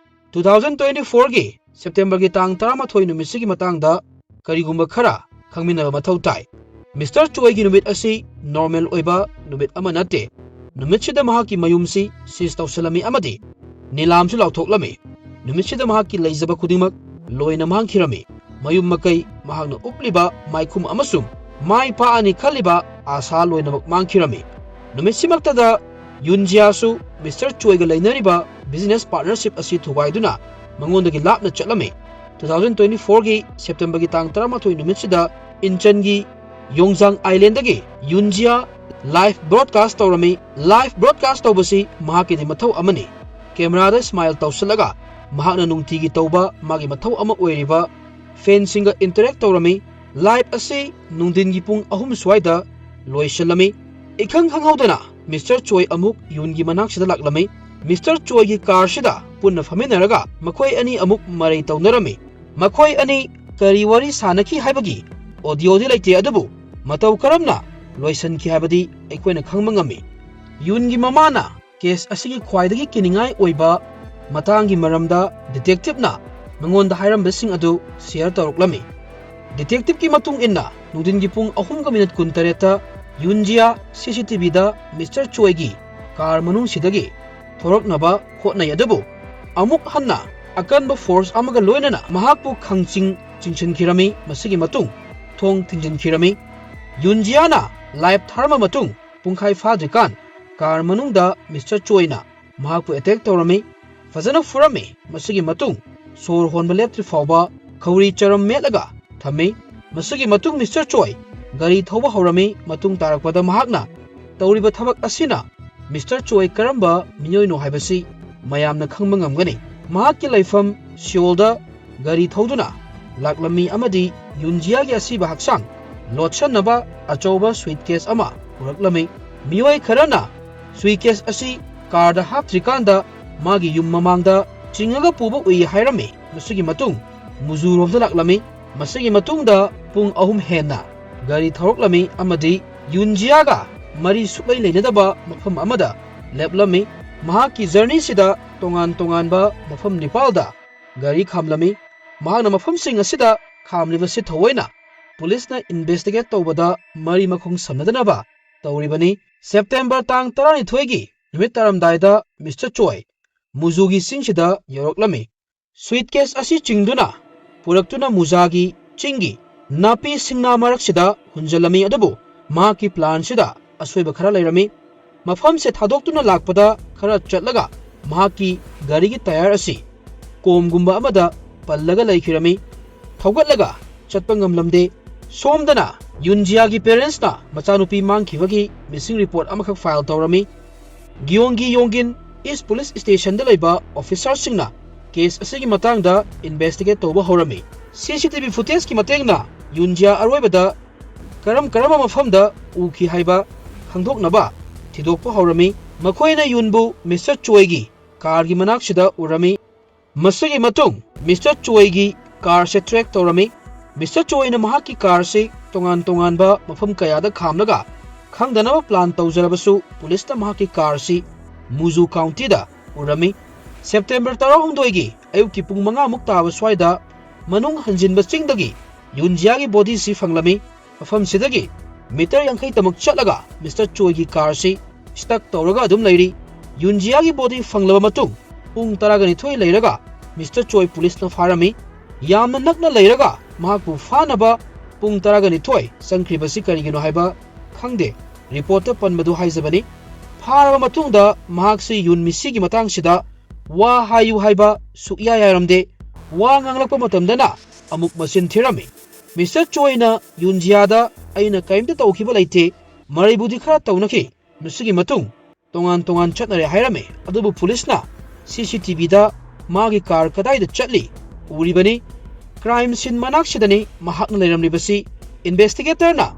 ꯇꯨ ꯊꯥꯎꯖꯟ ꯇ꯭ꯋꯦꯟꯇꯤ ꯐꯣꯔꯒꯤ ꯁꯦꯞꯇꯦꯝꯕꯔꯒꯤ ꯇꯥꯡ ꯇꯔꯥꯃꯥꯊꯣꯏ ꯅꯨꯃꯤꯠꯁꯤꯒꯤ ꯃꯇꯥꯡꯗ ꯀꯔꯤꯒꯨꯝꯕ ꯈꯔ ꯈꯪꯃꯤꯟꯅꯕ ꯃꯊꯧ ꯇꯥꯏ꯫ ꯃꯤꯁꯇꯔ ꯆꯣꯏꯒꯤ ꯅꯨꯃꯤꯠ ꯑꯁꯤ ꯅꯣꯔꯃꯦꯜ ꯑꯣꯏꯕ ꯅꯨꯃꯤꯠ ꯑꯃ ꯅꯠꯇꯦ꯫ ꯅꯨꯃꯤꯠꯁꯤꯗ ꯃꯍꯥꯛꯀꯤ ꯃꯌꯨꯝꯁꯤ ꯁꯤꯖ ꯇꯧꯁꯤꯜꯂꯝꯃꯤ ꯑꯃꯗꯤ ꯅꯤꯂꯥꯝꯁꯨ ꯂꯥꯎꯊꯣꯛꯂꯝꯃꯤ꯫ ꯅꯨꯃꯤꯠꯁꯤꯗ ꯃꯍꯥꯛꯀꯤ ꯂꯩꯖꯕ ꯈꯨꯗꯤꯡꯃꯛ ꯂꯣꯏꯅ ꯃꯥꯡꯈꯤꯔꯝꯃꯤ꯫ ꯃꯌꯨꯝ ꯃꯀꯩ, ꯃꯍꯥꯛꯅ ꯎꯞꯂꯤꯕ ꯃꯥꯏꯈꯨꯝ ꯑꯃꯁꯨꯡ ꯃꯥꯏ ꯄꯥꯛꯑꯅꯤ ꯈꯜꯂꯤꯕ ꯑꯥꯁꯥ ꯂꯣꯏꯅꯃꯛ ꯃꯥꯡꯈꯤꯔꯝꯃꯤ꯫ ꯅꯨꯃꯤꯠꯁꯤꯃꯛꯇꯗ ꯌꯨꯟꯖꯤꯌꯥꯁꯨ ꯃꯤꯁꯇꯔ ꯆꯣꯏꯒ ꯂꯩꯅꯔꯤꯕ ꯕꯤꯖꯤꯅꯦꯁ ꯄꯥꯔꯠꯅꯔꯁꯤꯞ ꯑꯁꯤ ꯊꯨꯒꯥꯏꯗꯨꯅ ꯃꯉꯣꯟꯗꯒꯤ ꯂꯥꯞꯅ ꯆꯠꯂꯝꯃꯤ꯫ ꯇꯨ ꯊꯥꯎꯖꯟ ꯇ꯭ꯋꯦꯟꯇꯤ ꯐꯣꯔꯒꯤ ꯁꯦꯞꯇꯦꯝꯕꯔꯒꯤ ꯇꯥꯡ ꯇꯔꯥꯃꯥꯊꯣꯏ ꯅꯨꯃꯤꯠꯁꯤꯗ ꯏꯟꯆꯟꯒꯤ ꯌꯣꯡꯖꯥꯡ ꯑꯥꯏꯂꯦꯟꯗꯒꯤ ꯌꯨꯟꯖꯤꯌꯥ ꯂꯥꯏꯚ ꯕ꯭ꯔꯣꯗꯀꯥꯁ ꯇꯧꯔꯝꯃꯤ꯫ ꯂꯥꯏꯚ ꯕ꯭ꯔꯣꯗꯀꯥꯁ ꯇꯧꯕꯁꯤ ꯃꯍꯥꯛꯀꯤꯗꯤ ꯃꯊꯧ ꯑꯃꯅꯤ꯫ ꯀꯦꯃꯦꯔꯥꯗ ꯁ꯭ꯃꯥꯏꯜ ꯇꯧꯁꯤꯜꯂꯒ ꯃꯍꯥꯛꯅ ꯅꯨꯡꯇꯤꯒꯤ ꯇꯧꯕ ꯃꯥꯒꯤ ꯃꯊꯧ ꯑꯃ ꯑꯣꯏꯔꯤꯕ ꯐꯦꯟꯁꯤꯡꯒ ꯏꯟꯇꯔꯦꯛ ꯇꯧꯔꯝꯃꯤ꯫ ꯂꯥꯏꯚ ꯑꯁꯤ ꯅꯨꯡꯊꯤꯟꯒꯤ ꯄꯨꯡ ꯑꯍꯨꯝ ꯁ꯭ꯋꯥꯏꯗ ꯂꯣꯏꯁꯤꯜꯂꯝꯃꯤ꯫ ꯏꯈꯪ ꯈꯪꯍꯧꯗꯅ ꯃꯤꯁꯇꯔ ꯆꯣꯏ ꯑꯃꯨꯛ ꯌꯨꯟꯒꯤ ꯃꯅꯥꯛꯁꯤꯗ ꯂꯥꯛꯂꯝꯃꯤ꯫ ꯃꯤꯁꯇꯔ ꯆꯣꯏꯒꯤ ꯀꯥꯔꯁꯤꯗ ꯄꯨꯟꯅ ꯐꯝꯃꯤꯟꯅꯔꯒ ꯃꯈꯣꯏ ꯑꯅꯤ ꯑꯃꯨꯛ ꯃꯔꯩ ꯇꯧꯅꯔꯝꯃꯤ꯫ ꯃꯈꯣꯏ ꯑꯅꯤ ꯀꯔꯤ ꯋꯥꯔꯤ ꯁꯥꯟꯅꯈꯤ ꯍꯥꯏꯕꯒꯤ ꯑꯣꯗꯤꯑꯣꯗꯤ ꯂꯩꯇꯦ, ꯑꯗꯨꯕꯨ ꯃꯇꯧ ꯀꯔꯝꯅ ꯂꯣꯏꯁꯤꯟꯈꯤ ꯍꯥꯏꯕꯗꯤ ꯑꯩꯈꯣꯏꯅ ꯈꯪꯕ ꯉꯝꯃꯤ꯫ ꯌꯨꯟꯒꯤ ꯃꯃꯥꯅ ꯀꯦꯁ ꯑꯁꯤꯒꯤ ꯈ꯭ꯋꯥꯏꯗꯒꯤ ꯀꯤꯅꯤꯡꯉꯥꯏ ꯑꯣꯏꯕ ꯃꯇꯥꯡꯒꯤ ꯃꯔꯝꯗ ꯗꯤꯇꯦꯛꯇꯤꯚꯅ ꯃꯉꯣꯟꯗ ꯍꯥꯏꯔꯝꯕꯁꯤꯡ ꯑꯗꯨ ꯁꯤꯌꯔ ꯇꯧꯔꯛꯂꯝꯃꯤ꯫ ꯗꯤꯇꯦꯛꯇꯤꯚꯀꯤ ꯃꯇꯨꯡ ꯏꯟꯅ ꯅꯨꯡꯊꯤꯟꯒꯤ ꯄꯨꯡ ꯑꯍꯨꯝꯒ ꯃꯤꯅꯤꯠ ꯀꯨꯟꯇꯔꯦꯠꯇ ꯌꯨꯟꯖꯤꯌꯥ ꯁꯤ ꯁꯤ ꯇꯤ ꯚꯤꯗ ꯃꯤꯁꯇꯔ ꯆꯣꯏꯒꯤ ꯀꯥꯔ ꯃꯅꯨꯡꯁꯤꯗꯒꯤ ꯊꯣꯔꯛꯅꯕ ꯍꯣꯠꯅꯩ, ꯑꯗꯨꯕꯨ ꯑꯃꯨꯛ ꯍꯟꯅ ꯑꯀꯟꯕ ꯐꯣꯔꯁ ꯑꯃꯒ ꯂꯣꯏꯅꯅ ꯃꯍꯥꯛꯄꯨ ꯈꯪꯆꯤꯡ ꯆꯤꯡꯁꯤꯟꯈꯤꯔꯝꯃꯤ꯫ ꯃꯁꯤꯒꯤ ꯃꯇꯨꯡ ꯊꯣꯡ ꯊꯤꯡꯖꯤꯟꯈꯤꯔꯝꯃꯤ꯫ ꯌꯨꯟꯖꯤꯌꯥꯅ ꯂꯥꯏꯐ ꯊꯥꯔꯝꯕ ꯃꯇꯨꯡ ꯄꯨꯡꯈꯥꯏ ꯐꯥꯗ꯭ꯔꯤꯀꯥꯟ ꯀꯥꯔ ꯃꯅꯨꯡꯗ ꯃꯤꯁꯇꯔ ꯆꯣꯏꯅ ꯃꯍꯥꯛꯄꯨ ꯑꯦꯇꯦꯛ ꯇꯧꯔꯝꯃꯤ, ꯐꯖꯅ ꯐꯨꯔꯝꯃꯤ꯫ ꯃꯁꯤꯒꯤ ꯃꯇꯨꯡ ꯁꯣꯔ ꯍꯣꯟꯕ ꯂꯦꯞꯇ꯭ꯔꯤ ꯐꯥꯎꯕ ꯈꯧꯔꯤ ꯆꯔꯝ ꯃꯦꯠꯂꯒ ꯊꯝꯃꯤ꯫ ꯃꯁꯤꯒꯤ ꯃꯇꯨꯡ ꯃꯤꯁꯇꯔ ꯆꯣꯏ ꯒꯥꯔꯤ ꯊꯧꯕ ꯍꯧꯔꯝꯃꯤ꯫ ꯃꯇꯨꯡ ꯇꯥꯔꯛꯄꯗ ꯃꯍꯥꯛꯅ ꯇꯧꯔꯤꯕ ꯊꯕꯛ ꯑꯁꯤꯅ ꯃꯤꯁꯇꯔ ꯆꯣꯏ ꯀꯔꯝꯕ ꯃꯤꯑꯣꯏꯅꯣ ꯍꯥꯏꯕꯁꯤ ꯃꯌꯥꯝꯅ ꯈꯪꯕ ꯉꯝꯒꯅꯤ꯫ ꯃꯍꯥꯛꯀꯤ ꯂꯩꯐꯝ ꯁꯤꯑꯣꯜꯗ ꯒꯥꯔꯤ ꯊꯧꯗꯨꯅ ꯂꯥꯛꯂꯝꯃꯤ ꯑꯃꯗꯤ ꯌꯨꯟꯖꯤꯌꯥꯒꯤ ꯑꯁꯤꯕ ꯍꯛꯆꯥꯡ ꯂꯣꯠꯁꯟꯅꯕ ꯑꯆꯧꯕ ꯁꯨꯏꯠꯀꯦꯁ ꯑꯃ ꯄꯨꯔꯛꯂꯝꯃꯤ꯫ ꯃꯤꯑꯣꯏ ꯈꯔꯅ ꯁꯨꯏꯠꯀꯦꯁ ꯑꯁꯤ ꯀꯥꯔꯗ ꯍꯥꯞꯇ꯭ꯔꯤꯀꯥꯟꯗ ꯃꯥꯒꯤ ꯌꯨꯝ ꯃꯃꯥꯡꯗ ꯆꯤꯡꯉꯒ ꯄꯨꯕ ꯎꯏ ꯍꯥꯏꯔꯝꯃꯤ꯫ ꯃꯁꯤꯒꯤ ꯃꯇꯨꯡ ꯃꯨꯖꯨꯔꯣꯝꯗ ꯂꯥꯛꯂꯝꯃꯤ꯫ ꯃꯁꯤꯒꯤ ꯃꯇꯨꯡꯗ ꯄꯨꯡ ꯑꯍꯨꯝ ꯍꯦꯟꯅ ꯒꯥꯔꯤ ꯊꯧꯔꯛꯂꯝꯃꯤ ꯑꯃꯗꯤ ꯌꯨꯟꯖꯤꯌꯥꯒ ꯃꯔꯤ ꯁꯨꯛꯂꯩ ꯂꯩꯅꯗꯕ ꯃꯐꯝ ꯑꯃꯗ ꯂꯦꯞꯂꯝꯃꯤ꯫ ꯃꯍꯥꯛꯀꯤ ꯖꯔꯅꯤꯁꯤꯗ ꯇꯣꯉꯥꯟ ꯇꯣꯉꯥꯟꯕ ꯃꯐꯝ ꯅꯤꯄꯥꯜꯗ ꯒꯥꯔꯤ ꯈꯥꯝꯂꯝꯃꯤ꯫ ꯃꯍꯥꯛꯅ ꯃꯐꯝꯁꯤꯡ ꯑꯁꯤꯗ ꯈꯥꯝꯂꯤꯕꯁꯤ ꯊꯑꯣꯏꯅ ꯄꯨꯂꯤꯁꯅ ꯏꯟꯚꯦꯁꯇꯤꯒꯦꯠ ꯇꯧꯕꯗ ꯃꯔꯤ ꯃꯈꯣꯡ ꯁꯝꯅꯗꯅꯕ ꯇꯧꯔꯤꯕꯅꯤ꯫ ꯁꯦꯞꯇꯦꯝꯕꯔ ꯇꯥꯡ ꯇꯔꯥꯅꯤꯊꯣꯏꯒꯤ ꯅꯨꯃꯤꯠ ꯇꯥꯔꯝꯗꯥꯏꯗ ꯃꯤꯁꯇꯔ ꯆꯣꯏ ꯃꯨꯖꯨꯒꯤ ꯆꯤꯡꯁꯤꯗ ꯌꯧꯔꯛꯂꯝꯃꯤ꯫ ꯁꯨꯏꯠꯀꯦꯁ ꯑꯁꯤ ꯆꯤꯡꯗꯨꯅ ꯄꯨꯔꯛꯇꯨꯅ ꯃꯨꯖꯥꯒꯤ ꯆꯤꯡꯒꯤ ꯅꯥꯄꯤ ꯁꯤꯡꯅꯥ ꯃꯔꯛꯁꯤꯗ ꯍꯨꯟꯖꯜꯂꯝꯃꯤ, ꯑꯗꯨꯕꯨ ꯃꯍꯥꯛꯀꯤ ꯄ꯭ꯂꯥꯟꯁꯤꯗ ꯑꯁꯣꯏꯕ ꯈꯔ ꯂꯩꯔꯝꯃꯤ꯫ ꯃꯐꯝꯁꯦ ꯊꯥꯗꯣꯛꯇꯨꯅ ꯂꯥꯛꯄꯗ ꯈꯔ ꯆꯠꯂꯒ ꯃꯍꯥꯛꯀꯤ ꯒꯥꯔꯤꯒꯤ ꯇꯥꯌꯔ ꯑꯁꯤ ꯀꯣꯝꯒꯨꯝꯕ ꯑꯃꯗ ꯄꯜꯂꯒ ꯂꯩꯈꯤꯔꯝꯃꯤ꯫ ꯊꯧꯒꯠꯂꯒ ꯆꯠꯄ ꯉꯝꯂꯝꯗꯦ꯫ ꯁꯣꯝꯗꯅ ꯌꯨꯟꯖꯤꯌꯥꯒꯤ ꯄꯦꯔꯦꯟꯁꯅ ꯃꯆꯥꯅꯨꯄꯤ ꯃꯥꯡꯈꯤꯕꯒꯤ ꯃꯤꯁꯤꯡ ꯔꯤꯄꯣꯔꯠ ꯑꯃꯈꯛ ꯐꯥꯏꯜ ꯇꯧꯔꯝꯃꯤ꯫ ꯒꯤꯌꯣꯡꯒꯤ ꯌꯣꯡꯒꯤꯟ ꯏꯁ ꯄꯨꯂꯤꯁ ꯁ꯭ꯇꯦꯁꯟꯗ ꯂꯩꯕ ꯑꯣꯐꯤꯁꯥꯔꯁꯤꯡꯅ ꯀꯦꯁ ꯑꯁꯤꯒꯤ ꯃꯇꯥꯡꯗ ꯏꯟꯚꯦꯁꯇꯤꯒꯦꯠ ꯇꯧꯕ ꯍꯧꯔꯝꯃꯤ꯫ ꯁꯤ ꯁꯤ ꯇꯤ ꯚꯤ ꯐꯨꯇꯦꯖꯀꯤ ꯃꯇꯦꯡꯅ ꯌꯨꯟꯖꯤꯌꯥ ꯑꯔꯣꯏꯕꯗ ꯀꯔꯝ ꯀꯔꯝꯕ ꯃꯐꯝꯗ ꯎꯈꯤ ꯍꯥꯏꯕ ꯈꯪꯗꯣꯛꯅꯕ ꯊꯤꯗꯣꯛꯄ ꯍꯧꯔꯝꯃꯤ꯫ ꯃꯈꯣꯏꯅ ꯌꯨꯟꯕꯨ ꯃꯤꯁꯇꯔ ꯆꯣꯏꯒꯤ ꯀꯥꯔꯒꯤ ꯃꯅꯥꯛꯁꯤꯗ ꯎꯔꯝꯃꯤ꯫ ꯃꯁꯤꯒꯤ ꯃꯇꯨꯡ ꯃꯤꯁꯇꯔ ꯆꯣꯏꯒꯤ ꯀꯥꯔꯁꯦ ꯇ꯭ꯔꯦꯛ ꯇꯧꯔꯝꯃꯤ꯫ ꯃꯤꯁꯇꯔ ꯆꯣꯏꯅ ꯃꯍꯥꯛꯀꯤ ꯀꯥꯔꯁꯤ ꯇꯣꯉꯥꯟ ꯇꯣꯉꯥꯟꯕ ꯃꯐꯝ ꯀꯌꯥꯗ ꯈꯥꯝꯂꯒ ꯈꯪꯗꯅꯕ ꯄ꯭ꯂꯥꯟ ꯇꯧꯖꯔꯕꯁꯨ ꯄꯨꯂꯤꯁꯅ ꯃꯍꯥꯛꯀꯤ ꯀꯥꯔꯁꯤ ꯃꯨꯖꯨ ꯀꯥꯎꯟꯇꯤꯗ ꯎꯔꯝꯃꯤ꯫ ꯁꯦꯞꯇꯦꯝꯕꯔ ꯇꯔꯥꯍꯨꯝꯗꯣꯏꯒꯤ ꯑꯌꯨꯛꯀꯤ ꯄꯨꯡ ꯃꯉꯥꯃꯨꯛ ꯇꯥꯕ ꯁ꯭ꯋꯥꯏꯗ ꯃꯅꯨꯡ ꯍꯟꯖꯤꯟꯕ ꯆꯤꯡꯗꯒꯤ ꯌꯨꯟꯖꯤꯌꯥꯒꯤ ꯕꯣꯗꯤꯁꯤ ꯐꯪꯂꯝꯃꯤ꯫ ꯃꯐꯝꯁꯤꯗꯒꯤ ꯃꯤꯇꯔ ꯌꯥꯡꯈꯩꯇꯃꯛ ꯆꯠꯂꯒ ꯃꯤꯁꯇꯔ ꯆꯣꯏꯒꯤ ꯀꯥꯔꯁꯤ ꯁ꯭ꯇꯛ ꯇꯧꯔꯒ ꯑꯗꯨꯝ ꯂꯩꯔꯤ꯫ ꯌꯨꯟꯖꯤꯌꯥꯒꯤ ꯕꯣꯗꯤ ꯐꯪꯂꯕ ꯃꯇꯨꯡ ꯄꯨꯡ ꯇꯔꯥꯒ ꯅꯤꯊꯣꯏ ꯂꯩꯔꯒ ꯃꯤꯁꯇꯔ ꯆꯣꯏ ꯄꯨꯂꯤꯁꯅ ꯐꯥꯔꯝꯃꯤ꯫ ꯌꯥꯝꯅ ꯅꯛꯅ ꯂꯩꯔꯒ ꯃꯍꯥꯛꯄꯨ ꯐꯥꯅꯕ ꯄꯨꯡ ꯇꯔꯥꯒ ꯅꯤꯊꯣꯏ ꯆꯪꯈ꯭ꯔꯤꯕꯁꯤ ꯀꯔꯤꯒꯤꯅꯣ ꯍꯥꯏꯕ ꯈꯪꯗꯦ꯫ ꯔꯤꯄꯣꯔꯠꯇ ꯄꯟꯕꯗꯨ ꯍꯥꯏꯖꯕꯅꯤ꯫ ꯐꯥꯔꯕ ꯃꯇꯨꯡꯗ ꯃꯍꯥꯛꯁꯤ ꯌꯨꯟ ꯃꯤꯁꯤꯒꯤ ꯃꯇꯥꯡꯁꯤꯗ ꯋꯥ ꯍꯥꯏꯌꯨ ꯍꯥꯏꯕ ꯁꯨꯛꯌꯥ ꯌꯥꯔꯝꯗꯦ꯫ ꯋꯥ ꯉꯥꯡꯂꯛꯄ ꯃꯇꯝꯗꯅ ꯑꯃꯨꯛ ꯃꯆꯤꯟ ꯊꯤꯔꯝꯃꯤ꯫ ꯃꯤꯁꯇꯔ ꯆꯣꯏꯅ ꯌꯨꯟꯖꯤꯌꯥꯗ "ꯑꯩꯅ ꯀꯔꯤꯝꯇ ꯇꯧꯈꯤꯕ ꯂꯩꯇꯦ, ꯃꯔꯩꯕꯨꯗꯤ ꯈꯔ ꯇꯧꯅꯈꯤ꯫ ꯃꯁꯤꯒꯤ ꯃꯇꯨꯡ ꯇꯣꯉꯥꯟ ꯇꯣꯉꯥꯟ ꯆꯠꯅꯔꯦ" ꯍꯥꯏꯔꯝꯃꯤ꯫ ꯑꯗꯨꯕꯨ ꯄꯨꯂꯤꯁꯅ ꯁꯤ ꯁꯤ ꯇꯤ ꯚꯤꯗ ꯃꯥꯒꯤ ꯀꯥꯔ ꯀꯗꯥꯏꯗ ꯆꯠꯂꯤ ꯎꯔꯤꯕꯅꯤ꯫ ꯀ꯭ꯔꯥꯏꯝ ꯁꯤꯟ ꯃꯅꯥꯛꯁꯤꯗꯅꯤ ꯃꯍꯥꯛꯅ ꯂꯩꯔꯝꯂꯤꯕꯁꯤ꯫ ꯏꯟꯚꯦꯁꯇꯤꯒꯦꯇꯔꯅ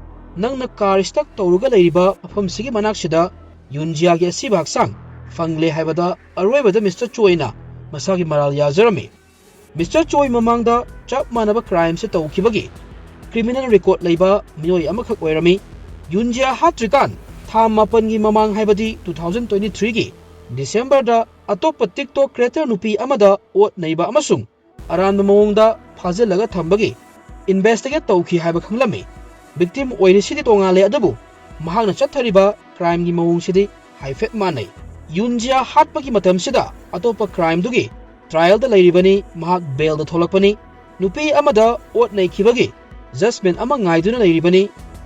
"ꯅꯪꯅ ꯀꯥꯔ ꯁ꯭ꯇꯛ ꯇꯧꯔꯒ ꯂꯩꯔꯤꯕ ꯃꯐꯝꯁꯤꯒꯤ ꯃꯅꯥꯛꯁꯤꯗ ꯌꯨꯟꯖꯤꯌꯥꯒꯤ ꯑꯁꯤꯕ ꯍꯛꯆꯥꯡ ꯐꯪꯂꯦ" ꯍꯥꯏꯕꯗ ꯑꯔꯣꯏꯕꯗ ꯃꯤꯁꯇꯔ ꯆꯣꯏꯅ ꯃꯁꯥꯒꯤ ꯃꯔꯥꯜ ꯌꯥꯖꯔꯝꯃꯤ꯫ ꯃꯤꯁꯇꯔ ꯆꯣꯏ ꯃꯃꯥꯡꯗ ꯆꯞ ꯃꯥꯟꯅꯕ ꯀ꯭ꯔꯥꯏꯝꯁꯦ ꯇꯧꯈꯤꯕꯒꯤ ꯀ꯭ꯔꯤꯃꯤꯅꯦꯜ ꯔꯦꯀꯣꯔꯗ ꯂꯩꯕ ꯃꯤꯑꯣꯏ ꯑꯃꯈꯛ ꯑꯣꯏꯔꯝꯃꯤ꯫ ꯌꯨꯟꯖꯤꯌꯥ ꯍꯥꯠꯇ꯭ꯔꯤꯀꯥꯟ ꯊꯥ ꯃꯥꯄꯟꯒꯤ ꯃꯃꯥꯡ, ꯍꯥꯏꯕꯗꯤ ꯇꯨ ꯊꯥꯎꯖꯟ ꯇ꯭ꯋꯦꯟꯇꯤ ꯊ꯭ꯔꯤꯒꯤ ꯗꯤꯁꯦꯝꯕꯔꯗ ꯑꯇꯣꯞꯄ ꯇꯤꯛꯇꯣꯛ ꯀ꯭ꯔꯤꯌꯦꯇꯔ ꯅꯨꯄꯤ ꯑꯃꯗ ꯑꯣꯠ ꯅꯩꯕ ꯑꯃꯁꯨꯡ ꯑꯔꯥꯟꯕ ꯃꯑꯣꯡꯗ ꯐꯥꯖꯤꯜꯂꯒ ꯊꯝꯕꯒꯤ ꯏꯟꯚꯦꯁꯇꯤꯒꯦꯠ ꯇꯧꯈꯤ ꯍꯥꯏꯕ ꯈꯪꯂꯝꯃꯤ꯫ ꯚꯤꯛꯇꯤꯝ ꯑꯣꯏꯔꯤꯁꯤꯗꯤ ꯇꯣꯉꯥꯜꯂꯦ, ꯑꯗꯨꯕꯨ ꯃꯍꯥꯛꯅ ꯆꯠꯊꯔꯤꯕ ꯀ꯭ꯔꯥꯏꯝꯒꯤ ꯃꯑꯣꯡꯁꯤꯗꯤ ꯍꯥꯏꯐꯦꯠ ꯃꯥꯟꯅꯩ꯫ ꯌꯨꯟꯖꯤꯌꯥ ꯍꯥꯠꯄꯒꯤ ꯃꯇꯝꯁꯤꯗ ꯑꯇꯣꯞꯄ ꯀ꯭ꯔꯥꯏꯝꯗꯨꯒꯤ ꯇ꯭ꯔꯥꯏꯌꯦꯜꯗ ꯂꯩꯔꯤꯕꯅꯤ, ꯃꯍꯥꯛ ꯕꯦꯜꯗ ꯊꯣꯛꯂꯛꯄꯅꯤ꯫ ꯅꯨꯄꯤ ꯑꯃꯗ ꯑꯣꯠ ꯅꯩꯈꯤꯕꯒꯤ ꯖꯖꯃꯦꯟ ꯑꯃ ꯉꯥꯏꯗꯨꯅ ꯂꯩꯔꯤꯕꯅꯤ꯫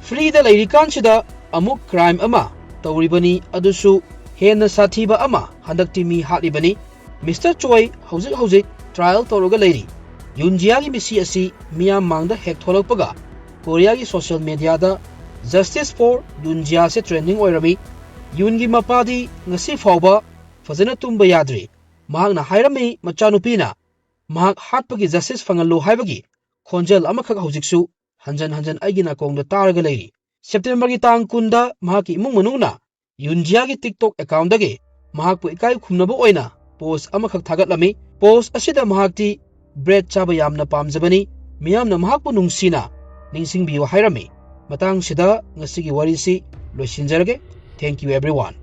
ꯐ꯭ꯔꯤꯗ ꯂꯩꯔꯤꯀꯥꯟꯁꯤꯗ ꯑꯃꯨꯛ ꯀ꯭ꯔꯥꯏꯝ ꯑꯃ ꯇꯧꯔꯤꯕꯅꯤ, ꯑꯗꯨꯁꯨ ꯍꯦꯟꯅ ꯁꯥꯊꯤꯕ ꯑꯃ꯫ ꯍꯟꯗꯛꯇꯤ ꯃꯤ ꯍꯥꯠꯂꯤꯕꯅꯤ꯫ ꯃꯤꯁꯇꯔ ꯆꯣꯏ ꯍꯧꯖꯤꯛ ꯍꯧꯖꯤꯛ ꯇ꯭ꯔꯥꯏꯌꯦꯜ ꯇꯧꯔꯒ ꯂꯩꯔꯤ꯫ ꯌꯨꯟꯖꯤꯌꯥꯒꯤ ꯃꯤꯁꯤ ꯑꯁꯤ ꯃꯤꯌꯥꯝ ꯃꯥꯡꯗ ꯍꯦꯛ ꯊꯣꯛꯂꯛꯄꯒ ꯀꯣꯔꯤꯌꯥꯒꯤ ꯁꯣꯁꯤꯌꯦꯜ ꯃꯦꯗꯤꯌꯥꯗ "Justice for ꯌꯨꯟꯖꯤꯌꯥꯁꯦ" ꯇ꯭ꯔꯦꯟꯗꯤꯡ ꯑꯣꯏꯔꯝꯃꯤ꯫ ꯌꯨꯟꯒꯤ ꯃꯄꯥꯗꯤ ꯉꯁꯤ ꯐꯥꯎꯕ ꯐꯖꯅ ꯇꯨꯝꯕ ꯌꯥꯗ꯭ꯔꯤ꯫ ꯃꯍꯥꯛꯅ ꯍꯥꯏꯔꯝꯃꯤ, ꯃꯆꯥꯅꯨꯄꯤꯅ ꯃꯍꯥꯛ ꯍꯥꯠꯄꯒꯤ ꯖꯁꯇꯤꯁ ꯐꯪꯍꯜꯂꯨ ꯍꯥꯏꯕꯒꯤ ꯈꯣꯟꯖꯦꯜ ꯑꯃꯈꯛ ꯍꯧꯖꯤꯛꯁꯨ ꯍꯟꯖꯟ ꯍꯟꯖꯟ ꯑꯩꯒꯤ ꯅꯥꯀꯣꯡꯗ ꯇꯥꯔꯒ ꯂꯩꯔꯤ꯫ ꯁꯦꯞꯇꯦꯝꯕꯔꯒꯤ ꯇꯥꯡ ꯀꯨꯟꯗ ꯃꯍꯥꯛꯀꯤ ꯏꯃꯨꯡ ꯃꯅꯨꯡꯅ ꯌꯨꯟꯖꯤꯌꯥꯒꯤ TikTok accountꯗꯒꯤ ꯃꯍꯥꯛꯄꯨ ꯏꯀꯥꯏ ꯈꯨꯝꯅꯕ ꯑꯣꯏꯅ post ꯑꯃꯈꯛ ꯊꯥꯒꯠꯂꯝꯃꯤ꯫ Post ꯑꯁꯤꯗ ꯃꯍꯥꯛꯇꯤ bread ꯆꯥꯕ ꯌꯥꯝꯅ ꯄꯥꯝꯖꯕꯅꯤ, ꯃꯤꯌꯥꯝꯅ ꯃꯍꯥꯛꯄꯨ ꯅꯨꯡꯁꯤꯅ ꯅꯤꯡꯁꯤꯡꯕꯤꯌꯨ ꯍꯥꯏꯔꯝꯃꯤ꯫ ꯃꯇꯥꯡꯁꯤꯗ ꯉꯁꯤꯒꯤ ꯋꯥꯔꯤꯁꯤ ꯂꯣꯏꯁꯤꯟꯖꯔꯒꯦ꯫ Thank you everyone꯫